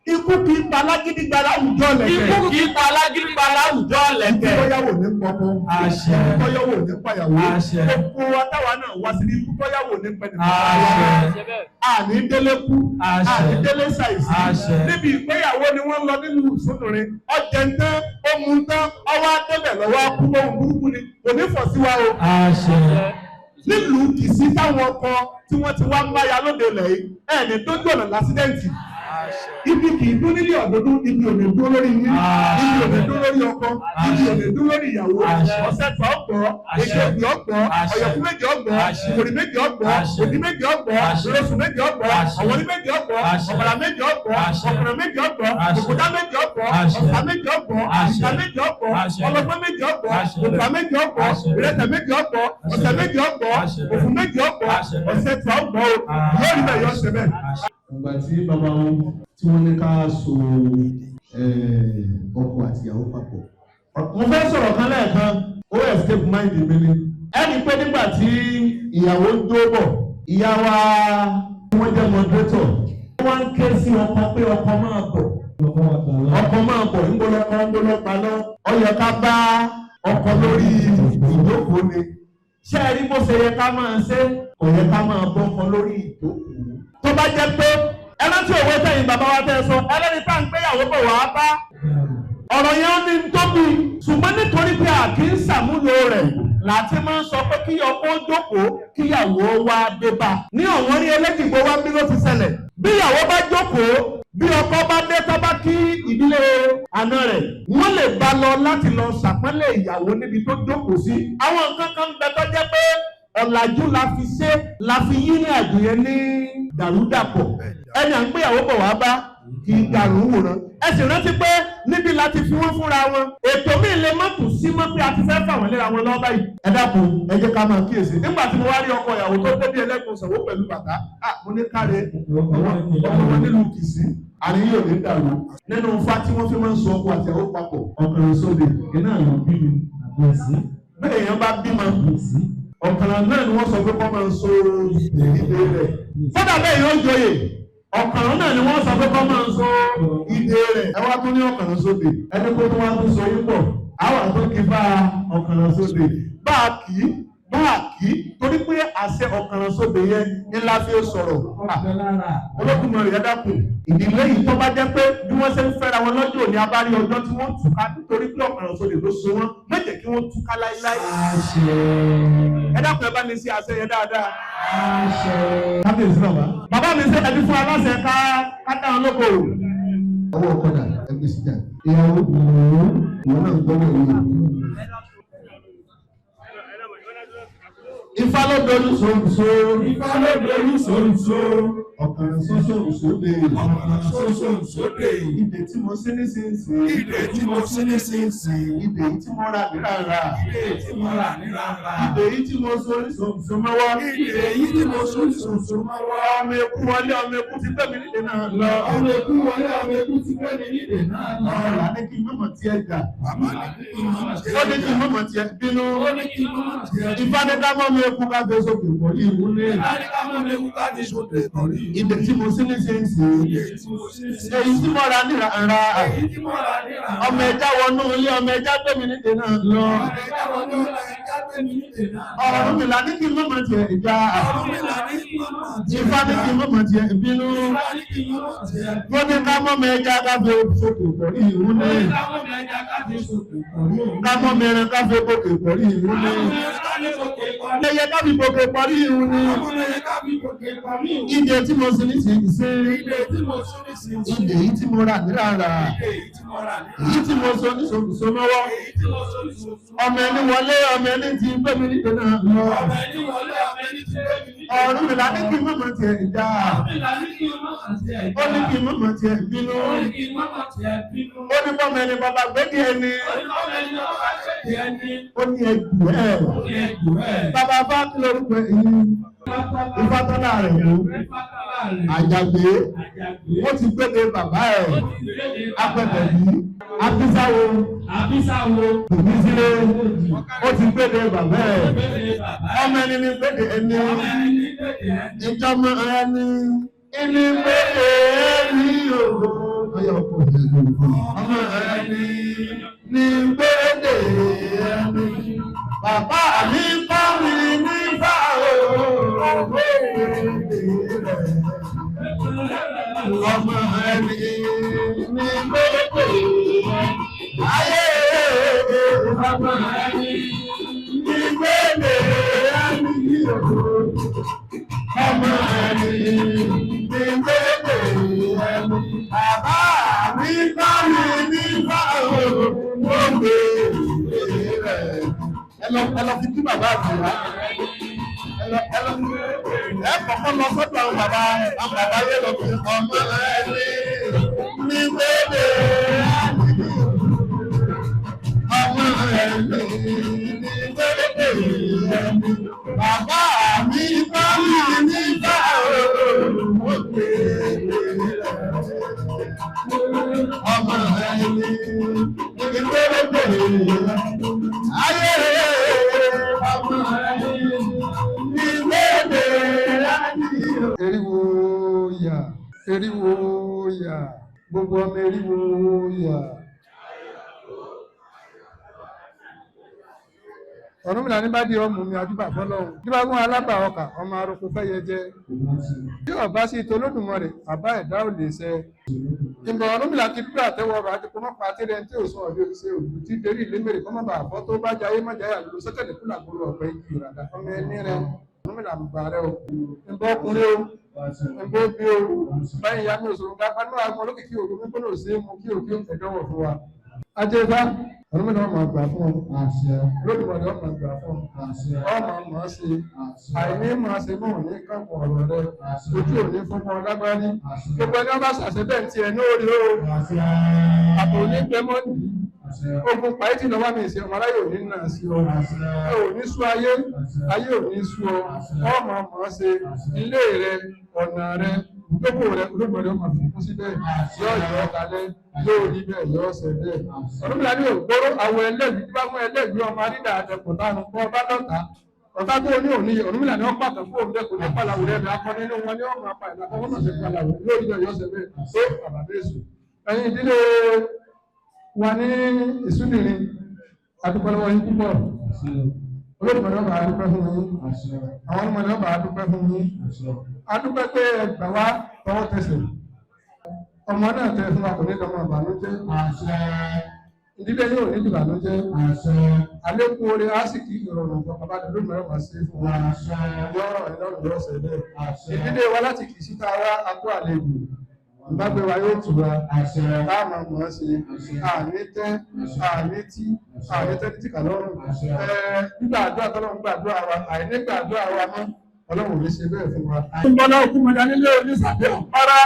Speaker 1: Ikú kì í pa alágídígba láwùjọ lẹ̀kẹ̀.
Speaker 2: Ikú kì í pa alágídígba láwùjọ lẹ̀kẹ̀.
Speaker 1: Ikú tọ́yàwó ní pọpọ.
Speaker 2: Àṣẹ.
Speaker 1: Ikú tọ́yàwó ní pàyàwó.
Speaker 2: Àṣẹ.
Speaker 1: Gbogbo wa táwa náà wá sí ní ikú tọ́yàwó ní pẹ̀lú.
Speaker 2: Àṣẹ.
Speaker 1: Àní délé kú.
Speaker 2: Àṣẹ.
Speaker 1: Àní délé ṣàìsí.
Speaker 2: Àṣẹ.
Speaker 1: Níbi ìgbéyàwó ni wọ́n lọ nílùú Ìsúnùrin. Ọjẹ́ ń tán, ó mu ń tán, ọwọ́ adébẹ̀ lọ́wọ́ kú lóhùn burúkú ni. Kò ní fọ̀ sí wa o.
Speaker 2: Àṣẹ.
Speaker 1: Nílùú Kìsí táwọn ọkọ tí wọ́n ti wá ń báya lóde ilẹ̀ yìí, ẹ̀ẹ́nì dójú ọ̀nà lásídẹ́ǹtì. Ibi kì í dún nílé ọ̀dọ́dún, ibi ò ní dún lórí yín, ibi ò ní dún lórí ọkọ, ibi ò ní dún lórí ìyàwó. Ọ̀sẹ̀ tó ọ̀gbọ́, èdè òbí ọ̀gbọ́, ọ̀yọ̀kú méjì ọ̀gbọ́, ìkòrí méjì ọ̀gbọ́, òdì méjì ọ̀gbọ́, ìrẹsù méjì ọ̀gbọ́, ọ̀wọ́n méjì ọ̀gbọ́, ọ̀bàrà méjì ọ̀gbọ́, ọ̀kùnrin méjì ọ̀gbọ́, òkúta méjì ọ̀gbọ́, ọ̀sà méjì ọ̀gbọ́, ìta méjì ọ̀gbọ́, ọlọ́gbọ́n méjì ọ̀gbọ́, òkúta méjì ọ̀gbọ́, ìrẹsẹ̀ méjì ọ̀gbọ́, ọ̀sẹ̀ méjì ọ̀gbọ́, òfun méjì ọ̀gbọ́, ọ̀sẹ̀ tó ọ̀gbọ́ yóò rí bẹ́ẹ̀ yọ ṣe bẹ́ẹ̀.
Speaker 3: Ìgbà tí bàbá wọn tí wọ́n ní ká so ọkọ àti ìyàwó papọ̀.
Speaker 1: Mo fẹ́ sọ̀rọ̀ kan lẹ́ẹ̀kan, ó escape mind mi ni. Ẹni pé nígbà tí ìyàwó ń dó bọ̀, ìyá wa wọ́n jẹ́ moderator. Wọ́n ń ké sí ọkọ pé ọkọ máa bọ̀. Ọkọ máa bọ̀, ń gbọ́lọ́kọ ń gbọ́lọ́pa lọ. Ó yẹ ká bá ọkọ lórí ìjókòó ni. Ṣé ẹ rí bó ṣe yẹ ká máa ṣe? Kò yẹ ká máa bọ́kọ lórí ìjókòó. Tó bá jẹ́ pé ẹ rántí òwe tẹ̀yìn bàbá wa tẹ́ ẹ sọ, ẹlẹ́ni tá à ń gbéyàwó bọ̀ wá bá ọ̀rọ̀ yẹn ní tóbi, ṣùgbọ́n nítorí pé a kì í ṣàmúlò rẹ̀ láti máa ń sọ pé kí ọkọ jókòó kíyàwó wá dé bá. Ní ọ̀wọ́n rí ẹlẹ́dìgbò wá bí ló ti ṣẹlẹ̀. Bí ìyàwó bá jókòó, bí ọkọ bá dé tó bá kí ìdílé àna rẹ̀, wọ́n lè bá lọ láti lọ ṣàpọ́nlé ìyàwó níbi tó jókòó sí. Àwọn nǹkan kan ń bẹ tó jẹ́ pé ọ̀làjú la fi ṣe la fi yí ní àjò yẹn ní dàrúdàpọ̀. Ẹni à ń gbéyàwó bọ̀ wá bá kì í dàrú wòran. Ẹ sì rántí pé níbi láti fi wọ́n fúnra wọn. Ètò míì lè má tún sí mọ́ pé a ti fẹ́ fà wọ́n léra wọn lọ́wọ́ báyìí. Ẹ dákun, ẹ jẹ́ ká máa kíyèsí. Nígbà tí mo wá rí ọkọ ìyàwó tó dé bí ẹlẹ́kùn Ṣàngó pẹ̀lú bàtà, à mo ní káre ọmọ wọn nílùú Kìsí, àní yóò ní dàrú. Nínú ifá tí wọ́n fi máa ń so ọkọ àti ìyàwó papọ̀, ọkùnrin sóde, iná ló bí mi. Bẹ́ẹ̀ èèyàn bá bímọ, ọ̀kàrà náà ni wọ́n sọ pé kọ́ máa ń so ìdè rẹ̀. Kódà bẹ́ẹ̀ yóò joyè, ọ̀kàrà náà ni wọ́n sọ pé kọ́ máa ń so ìdè rẹ̀. Ẹ wá tún ní ọ̀kàrà sóde, ẹni kó tún wá tún so yín pọ̀, àwọn àtún kì í bá ọ̀kàrà sóde. Bá a kì í, bá a kì í, torí pé àṣẹ ọ̀kàrà sóde yẹn ni la fi sọ̀rọ̀. Olókùnrin rẹ̀ dákun. Ìdílé yìí tó bá jẹ́ pé bí wọ́n ṣe ń fẹ́ra wọn lọ́jọ́ òní abárí ọjọ́ tí wọ́n túká nítorí pé ọ̀kàrà sóde ló so wọ́n, má jẹ́ kí wọ́n túká láíláí. Ẹ dákun, ẹ bá mi ṣe àṣẹ yẹn dáadáa. Kábíyèsí bàbá. Bàbá mi ṣe ẹbí fún aláṣẹ ká ká dáhùn lókòwò.
Speaker 3: Ọwọ́ ọkọ dà ẹgbẹ́ síjà. Ìyàwó ìwọ náà gbọ́dọ̀ yìí.
Speaker 1: Ifá ló dojú sòǹsò.
Speaker 4: Ifá ló dojú sòǹsò.
Speaker 3: Ọ̀kàrà sóṣòǹsóde.
Speaker 4: Ọ̀kàrà sóṣòǹsóde.
Speaker 1: Ìdè tí mo sí nísinsìnyí.
Speaker 4: Ìdè tí mo sí nísinsìnyí.
Speaker 1: Ìdè yìí tí mo rà nírara.
Speaker 4: Ìdè tí mo rà nírara.
Speaker 1: Ìdè yìí tí mo so ní sòǹsò mọ́wọ́.
Speaker 4: Ìdè yìí tí mo so ní sòǹsò mọ́wọ́.
Speaker 1: Ọmọ eku wọlé, ọmọ eku ti gbé mi nílé náà lọ.
Speaker 4: Ọmọ eku wọlé, ọmọ eku ti gbé mi nílé náà lọ.
Speaker 1: Ọ̀rọ̀ àní kí n mọ̀mọ́ tiẹ̀ jà.
Speaker 4: Bàbá ní kí n mọ̀mọ́ tiẹ̀
Speaker 1: Ó ní kí n mọ̀mọ́ tiẹ̀ bínú.
Speaker 4: Ó ní kí n mọ̀mọ́ tiẹ̀ bínú.
Speaker 1: Ifá ní ká mọ́ mi eku ká gbé sókè pọ̀ ní ìwúlé.
Speaker 4: Ifá ní ká mọ́ mi eku ká gbé sókè pọ̀ ní ìwúlé.
Speaker 1: Ìdè tí mo sí nísinsìnyí.
Speaker 4: Ìdè tí mo sí nísinsìnyí.
Speaker 1: Èyí tí mo rà nírara.
Speaker 4: Èyí tí mo rà nírara.
Speaker 1: Ọmọ ẹja wọnú ilé, ọmọ ẹja gbé mi nílé náà lọ.
Speaker 4: Ọmọ ẹja wọnú ilé, ẹja gbé mi nílé náà lọ.
Speaker 1: Ọ̀rúnmìlà ní kí n mọ̀mọ́ tiẹ̀ ìjà.
Speaker 4: Ọ̀rúnmìlà ní kí n mọ̀mọ́ tiẹ̀
Speaker 1: Ifá ní kí n mọ̀mọ́ tiẹ̀ bínú.
Speaker 4: Ifá ní kí n mọ̀mọ́ tiẹ̀
Speaker 1: Ó ní ká mọ́ mi ẹja ká fi sókè pọ̀ ní ìwúlé.
Speaker 4: Ó ní ká mọ́ mi ẹja ká fi sókè pọ̀ ní ìwúlé.
Speaker 1: Ká mọ́ mi ẹran ká fi gòkè pọ̀ ní ìwúlé. Ẹyẹ ká fi gòkè pọ̀ ní ìwúlé. Ìdè tí mo sì ní sí sí.
Speaker 4: Ìdè tí mo sí ní sí sí.
Speaker 1: Ìdè yìí tí mo rà nírara.
Speaker 4: Ìdè yìí tí mo rà nírara.
Speaker 1: Èyí tí mo so ní sòkòsò mọ́wọ́.
Speaker 4: Èyí tí mo so ní sòkòsò.
Speaker 1: Ọmọ ẹni wọlé, ọmọ ẹni tí gbé mi nílé náà lọ.
Speaker 4: Ọmọ ẹni wọlé, ọmọ ẹni tí gbé mi nílé.
Speaker 1: Ọ̀rúnmìlà ní kí mọ̀mọ́ tiẹ̀ já. Ó ní kí mọ̀mọ́ tiẹ̀ bínú. Ó ní bọ́mọ ẹni bàbá gbẹ́dì ẹni. Ó ní ẹgbù ẹ̀. Bàbá bá kí lórúkọ èyí. Ifátọ́lá rẹ̀ mú. Àjàgbé. Ó ti gbéde bàbá ẹ̀. Apẹ̀bẹ̀ yìí. Abisáwo. Bùnmísílé. Ó ti gbéde bàbá ẹ̀. Ọmọ ẹni ní gbéde ẹni. Ìjọmọ ẹni. Ìní gbéde ẹni ògo. Ọmọ ẹni ní gbéde ẹni. Bàbá mi kọ́ mi nígbà ògo rẹ̀. Ọmọ ẹni ní gbéde ayé. Ọmọ ẹni ní gbéde ẹni ògo. Ọmọ ẹni ní gbéde ẹni. Bàbá mi kọ́ mi nígbà ògo rẹ̀. Ẹ lọ fi kí bàbá àti ìyá. Ẹ lọ ẹ kọ́kọ́ lọ sọ́dọ̀ àwọn bàbá yẹn lọ fi ọmọ ẹni ní gbéde ẹni. Ọmọ ẹni ní gbéde ẹni. Bàbá mi bá mi nígbà òun gbéde ọmọ ẹni ní gbéde ẹni. Ayé ọmọ ẹni ní gbéde ẹni.
Speaker 3: Eriwo yà, eriwo yà, gbogbo ọmọ eriwo yà. Ọ̀rúnmìlà ní bá di ọmọ mi àdúgbà fọlọ́hún. Bí bá gún alábà ọkà, ọmọ arúgbó fẹ́ yẹ jẹ. Bí ọba sí tolódùmarè, àbá ẹ̀dá ò lè ṣẹ. Ìgbà Ọ̀rúnmìlà ti dúró àtẹ́wọ́ ọba àti kọ́mọ́ pa àtẹ́rẹ́ tí ò sọ ọ̀dọ́ ṣe òdù tí dérí ìlémèrè kọ́mọ́ bá àfọ́ tó bá jayé má jayé àlùkò sẹ́tẹ̀lẹ̀ kúlà gbòòrò ọ̀pẹ igi ìràdà ọmọ ẹni rẹ. Ọ̀rúnmìlà ń bà rẹ o. Ǹbọ̀ ọkùnrin o. Ǹbọ̀ obì o. Báyìí ìyá mi ò sọ̀rọ̀ nípa náà agbọn olókìkí òru mi gbọ́dọ̀ sí mu kí òkè ẹ̀dọ́wọ̀ fún wa. Ajẹ́fá Ọ̀rúnmìlà ọmọ àgbà fún ọ. Olódùmarè ọmọ àgbà fún ọ. Ọmọ mọ̀ ọ́ sí. Àìní mọ̀ ọ́ sí mọ̀ ní kànkùn ọ̀rọ̀ rẹ. Ojú ò ní fún ọ lágbárí. Gbogbo ẹni wọn bá ṣàṣẹ bẹ́ẹ̀ ti ẹ̀ ní orí o. Àpò ní gbẹmọ́ nìyí. Ogun pàìtì lọ́wọ́ mi ìṣe ọmọ aráyè ò ní nà sí ọ. Ẹ ò ní sú ayé, ayé ò ní sú ọ. Ọmọ mọ̀ ọ́ sí ilé rẹ, ọ̀nà rẹ, ìjókòó rẹ, Olódùmarè ọmọ fi kún síbẹ̀. Yóò yọ ọ́ kalẹ̀, yóò rí bẹ́ẹ̀, yóò ṣẹ bẹ́ẹ̀. Ọ̀rúnmìlà ní ògbóró àwọn ẹlẹ́gbẹ̀ẹ́ tí bá mú ẹlẹ́gbẹ̀ẹ́ ọmọ arídà àtẹkùn tánu kọ́ bá lọ́ta. Ọ̀tá tó ní òní Ọ̀rúnmìlà ní wọ́n pàtó fún òun bẹ́ẹ̀ kò ní pàlàwò rẹ̀ bẹ́ẹ̀ akọ nínú wọn ní ọmọ apá ìlà kọ́kọ́ náà ṣe pàlàwò yóò rí bẹ́ẹ̀ yóò ṣẹ bẹ́ẹ̀. Ṣé bàbá bẹ́ẹ̀ sùn? Ẹ̀yin ìdílé wa ní ìsúnìrin adúpẹ́ lọ́wọ́ yín púpọ̀. Olódùmarè ọba adúpẹ́ fún yín. Àwọn ọmọdé ọba adúpẹ́ fún yín. Adúpẹ́ pé ẹ gbà wá tọwọ́ tẹsẹ̀. Ọmọ náà tẹ fún wa kò ní lọ́mọ ìbànújẹ́. Ìdílé yóò ní ìbànújẹ́. Àlékún oore àsìkí ìrọ̀rùn bàbá Olódùmarè ọba ṣe fún wa. Yọ̀rọ̀ ìlọ́run yóò ṣe bẹ́ẹ̀. Ìdílé wa láti kì í síta wá akó àlejò. Ìbágbé wa yóò tura. Táàmù mọ̀ ọ́ ṣe. Àní tẹ́, àní tí, àní tẹ́ títí kà lọ́rùn. Gbígbà àdúrà tọ́lọ́run gbàdúrà wa, àìní gbàdúrà wa mọ́. Ọlọ́run ò ní ṣe bẹ́ẹ̀ fún wa. Bọ́lá Òkúmọ̀dá nílé onísàbẹ̀ ọ̀pára.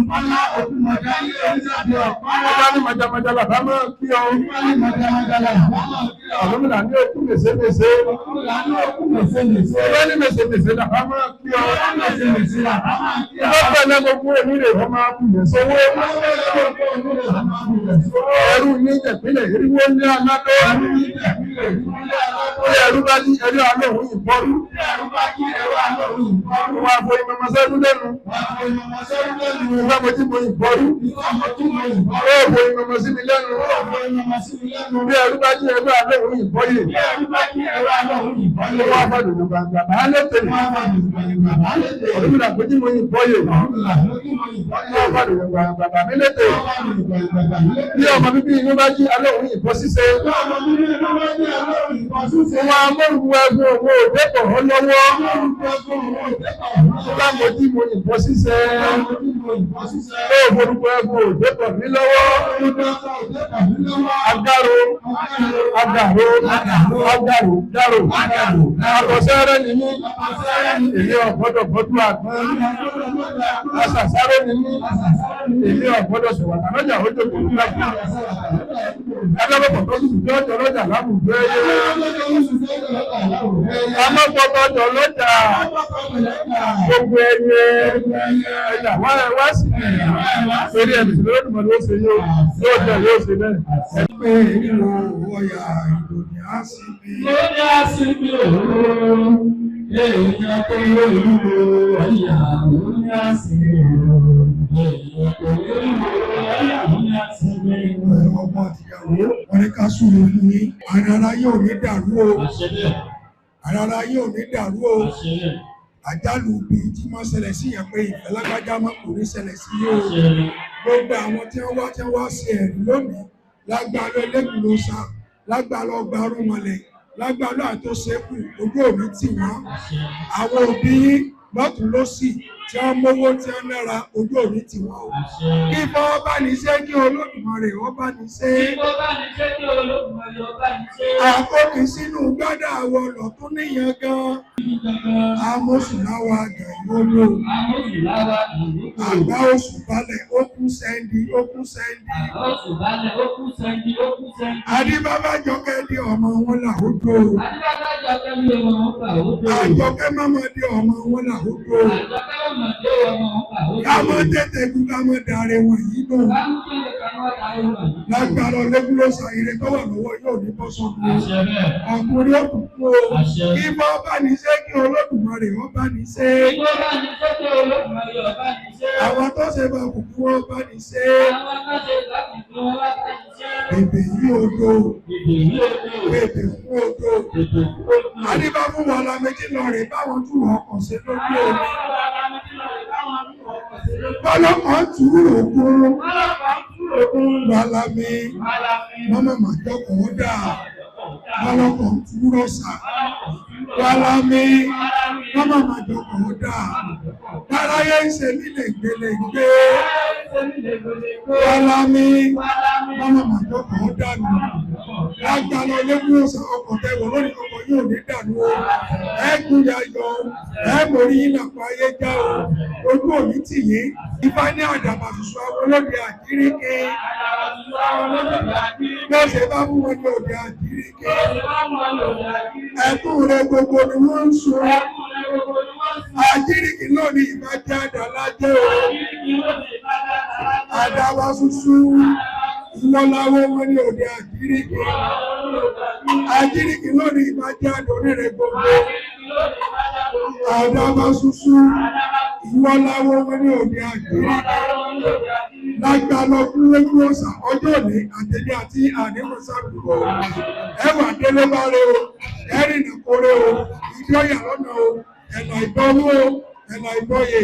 Speaker 4: Bọ́lá Òkúmọ̀dá nílé onísàbẹ̀ ọ̀pára.
Speaker 3: Bọ́lá ní màjàmájà bàbá máa kí ọ.
Speaker 4: Bọ́lá ní màjàmájà bàbá máa kí ọ.
Speaker 3: Ọ̀rúnmìlà ní òkú mèsémèsé.
Speaker 4: Ọ̀rúnmìlà ní òkú mèsémèsé.
Speaker 3: Bọ́lá ní mèsémèsé làbá máa kí ọ.
Speaker 4: Bọ́lá ní mèsémèsé làbá máa kí ọ.
Speaker 3: Bọ́lá ní gbogbo èmi rè wọ́n máa kú yẹn sówó. Ẹrú ní ìpínlẹ̀ Eriwo ní Aládó.
Speaker 4: Ẹrú ní ìpínlẹ̀ Eriwo ní Aládó.
Speaker 3: Ẹrú bá ní ẹrú alóhùn ìbọrú.
Speaker 4: Ẹrú bá ní ẹrú alóhùn ìbọrú.
Speaker 3: Wọ́n á fọ ìmọ̀mọ́ sẹ́rú lẹ́nu.
Speaker 4: Wọ́n á fọ ìmọ̀mọ́ sẹ́rú lẹ́nu.
Speaker 3: Ìgbà mo ti mo ìbọrú.
Speaker 4: Ìgbà mo ti mo ìbọrú.
Speaker 3: Ó fọ ìmọ̀mọ́ sí mi lẹ́nu.
Speaker 4: Ó fọ ìmọ̀mọ́ sí mi lẹ́nu.
Speaker 3: Bí ẹrú bá ní ẹrú alóhùn ìbọyè.
Speaker 4: Bí ẹrú bá ní ẹrú alóhùn ìbọyè.
Speaker 3: Wọ́n á fọ ìmọ̀mọ́ bàbá létè.
Speaker 4: Wọ́n á fọ ìmọ̀mọ́ bàbá létè.
Speaker 3: Ọ̀rúnmìlà kò tí mo ìbọyè.
Speaker 4: Ọ̀rúnmìlà kò tí mo ìbọyè.
Speaker 3: Wọ́n á fọ ìmọ̀mọ́ bàbá mi létè.
Speaker 4: Wọ́n á fọ ìmọ̀mọ́ bàbá mi létè.
Speaker 3: Bí ọmọ bíbí inú bá jí alóhùn ìbọ ṣíṣe.
Speaker 4: Bí ọmọ bíbí inú bá jí
Speaker 3: Wọn amórùkù ẹgbẹ́ owó òdẹ́pọ̀ lọ́wọ́. Lámòdí mo yìnbọn ṣíṣẹ́. Ó forúkọ ẹgbẹ́ òdẹ́pọ̀ mi lọ́wọ́. Agaro, agaro, agaro, daro. Àkọsẹ́rẹ́ ni mí. Èmi ọ̀gbọ́dọ̀ gbọ́dọ̀ àgbọn. Àṣàṣàrò ni mí. Èmi ọ̀gbọ́dọ̀ ṣèwàtà lọ́jà ó jókòó nígbà. Adábọ̀pọ̀ tó sì jọ́ ọjọ́ lọ́jà láwùjọ ẹyẹ. Amọ́pọ̀tọ̀jọ̀ lọ́jà gbogbo ẹyẹ ẹ̀yà wá ẹ wá sí eré ẹ̀mí sí lórí ìmọ̀ ló ṣe yóò yóò jẹ́ yóò ṣe bẹ́ẹ̀.
Speaker 4: Pé ìlú ọ̀yà ìlòdì á sí mi.
Speaker 2: Lórí àsìkò èèyàn tó lóru ọ̀yà lórí àsìkò èèyàn tó lóru ọ̀yà lórí àsìkò.
Speaker 4: Ọmọ àtìyàwó wọn ní ká súre fún yín. Àràrá yóò ní dàrú o.
Speaker 2: Àṣẹ bẹ́ẹ̀,
Speaker 4: Àràrá yóò ní dàrú o.
Speaker 2: àṣẹ bẹ́ẹ̀,
Speaker 4: Àjálù bíi tí wọ́n ṣẹlẹ̀ sí yẹn pé ìfẹ́ lágbájá má kò ní ṣẹlẹ̀ sí yóò.
Speaker 2: àṣẹ bẹ́ẹ̀.
Speaker 4: Gbogbo àwọn tí wọ́n wá tí wọ́n wá sí ẹ̀rí lónìí lágbára ẹlẹ́kùn ló sá lágbára ọgbà arúmọlẹ̀ lágbára àtọ́sẹ́kù ojú òní tì wọ́n.
Speaker 2: Àṣẹ.
Speaker 4: Àwọn òbí yín lọ́tún lọ́sì tí wọ́n mówó tí wọ́n nára ojú òní tì wọ́n o.
Speaker 2: Àṣẹ.
Speaker 4: Kí bọ́ bá ní ṣe kí Olódùmarè ó bá ní ṣe.
Speaker 2: Kí bó bá ní ṣe kí Olódùmarè ó bá ní ṣe.
Speaker 4: Àkókò sínú gbádà àwọn ọ̀lọ́tún níyan gan. Amósùláwà gàngódò.
Speaker 2: Amósùláwà ìlú.
Speaker 4: Àgbá oṣù balẹ̀ ó kú sẹ́ndí ó kú sẹ́ndí.
Speaker 2: Àgbá oṣù balẹ̀ ó kú sẹ́ndí ó kú sẹ́ndí.
Speaker 4: Adébábá jọkẹ́ di ọmọ wọn làwùjọ.
Speaker 2: Adébábá jọkẹ́ ní ọmọ wọn kà ó dé.
Speaker 4: Àjọkẹ́ mọ́mọ́ di ọmọ wọn làwùjọ.
Speaker 2: Àjọkẹ́ mọ̀mọ́ dé ọmọ wọn kà ó dé.
Speaker 4: Ká mọ́ tètè kú ká mọ́ darí wọn yìí nù.
Speaker 2: Ká mú tètè ká mọ́ darí wọn yìí nù.
Speaker 4: Lágbára Ológúnlọ́sà ire tó wà lọ́wọ́ yóò ní bọ́ sọ́kùn.
Speaker 2: Àṣẹ bẹ́ẹ̀.
Speaker 4: Ọkùnrin òkùnkùn o.
Speaker 2: Àṣẹ.
Speaker 4: Kí bọ́ bá ní ṣe kí Olódùmarè ó bá ní ṣe.
Speaker 2: Kí bó bá ní ṣe kí Olódùmarè ó bá ní ṣe.
Speaker 4: Àwọn tó ṣe bá kù kí wọ́n bá ní ṣe.
Speaker 2: Àwọn tó ṣe bá kù kí wọ́n bá ní ṣe.
Speaker 4: Bèbè yí odò.
Speaker 2: Bèbè yí odò.
Speaker 4: Bèbè fún odò.
Speaker 2: Bèbè fún odò.
Speaker 4: Adébá fún wọn la méjì lọ rè báwọn tún wọn kàn ṣe lójú omi. Bọ́lọ́kàn tù ú òkun. Wàlámi. Mọ́mọ́ màjọkọ̀ ó dà. Bọ́lọ́kàn tù ú rọ̀ṣà. Wàlámi. Mọ́mọ́ màjọkọ̀ ó dà. Dáráyé ń ṣe mí lègbèlègbè. Wàlámi. Mọ́mọ́ màjọkọ̀ ó dànù. Lágbára ológun ọ̀sán ọkọ̀ tẹ̀wọ̀ lórí ọkọ̀ yóò ní dànù o. Ẹ gúnlẹ̀ ayọ̀ o. Ẹ mórí yín làpọ̀ ayé já o. Ojú òní tì yín. Ifá ní àdàbà ṣoṣo àwọn olóde àjíríkè. Lọ́sẹ̀ bá mú wọn ní òde àjíríkè. Ẹkún rẹ gbogbo ni wọ́n ń sun. Àjíríkì lónìí ìbá jẹ́ àdàlájẹ́ o. Àdàbà ṣoṣo ìwọ́láwọ́ wọn ní òde àjíríkì. Àjíríkì lónìí ìbá jẹ́ àdórí rẹ gbogbo. Àdàbà ṣoṣo ìwọ́láwọ́ wọn ní òde àjíríkì. Lágbàlọ́ kúrẹ́kú ọ̀sà ọjọ́ òní àtẹ̀lé àti ànímọ̀sáàbùrọ̀ o. Ẹwà délé bá rẹ o, ẹ̀rìnà kórè o, ìdí ọ̀yà lọ́nà o, ẹ̀nà ìbọnú o, ẹ̀nà ìbọyè.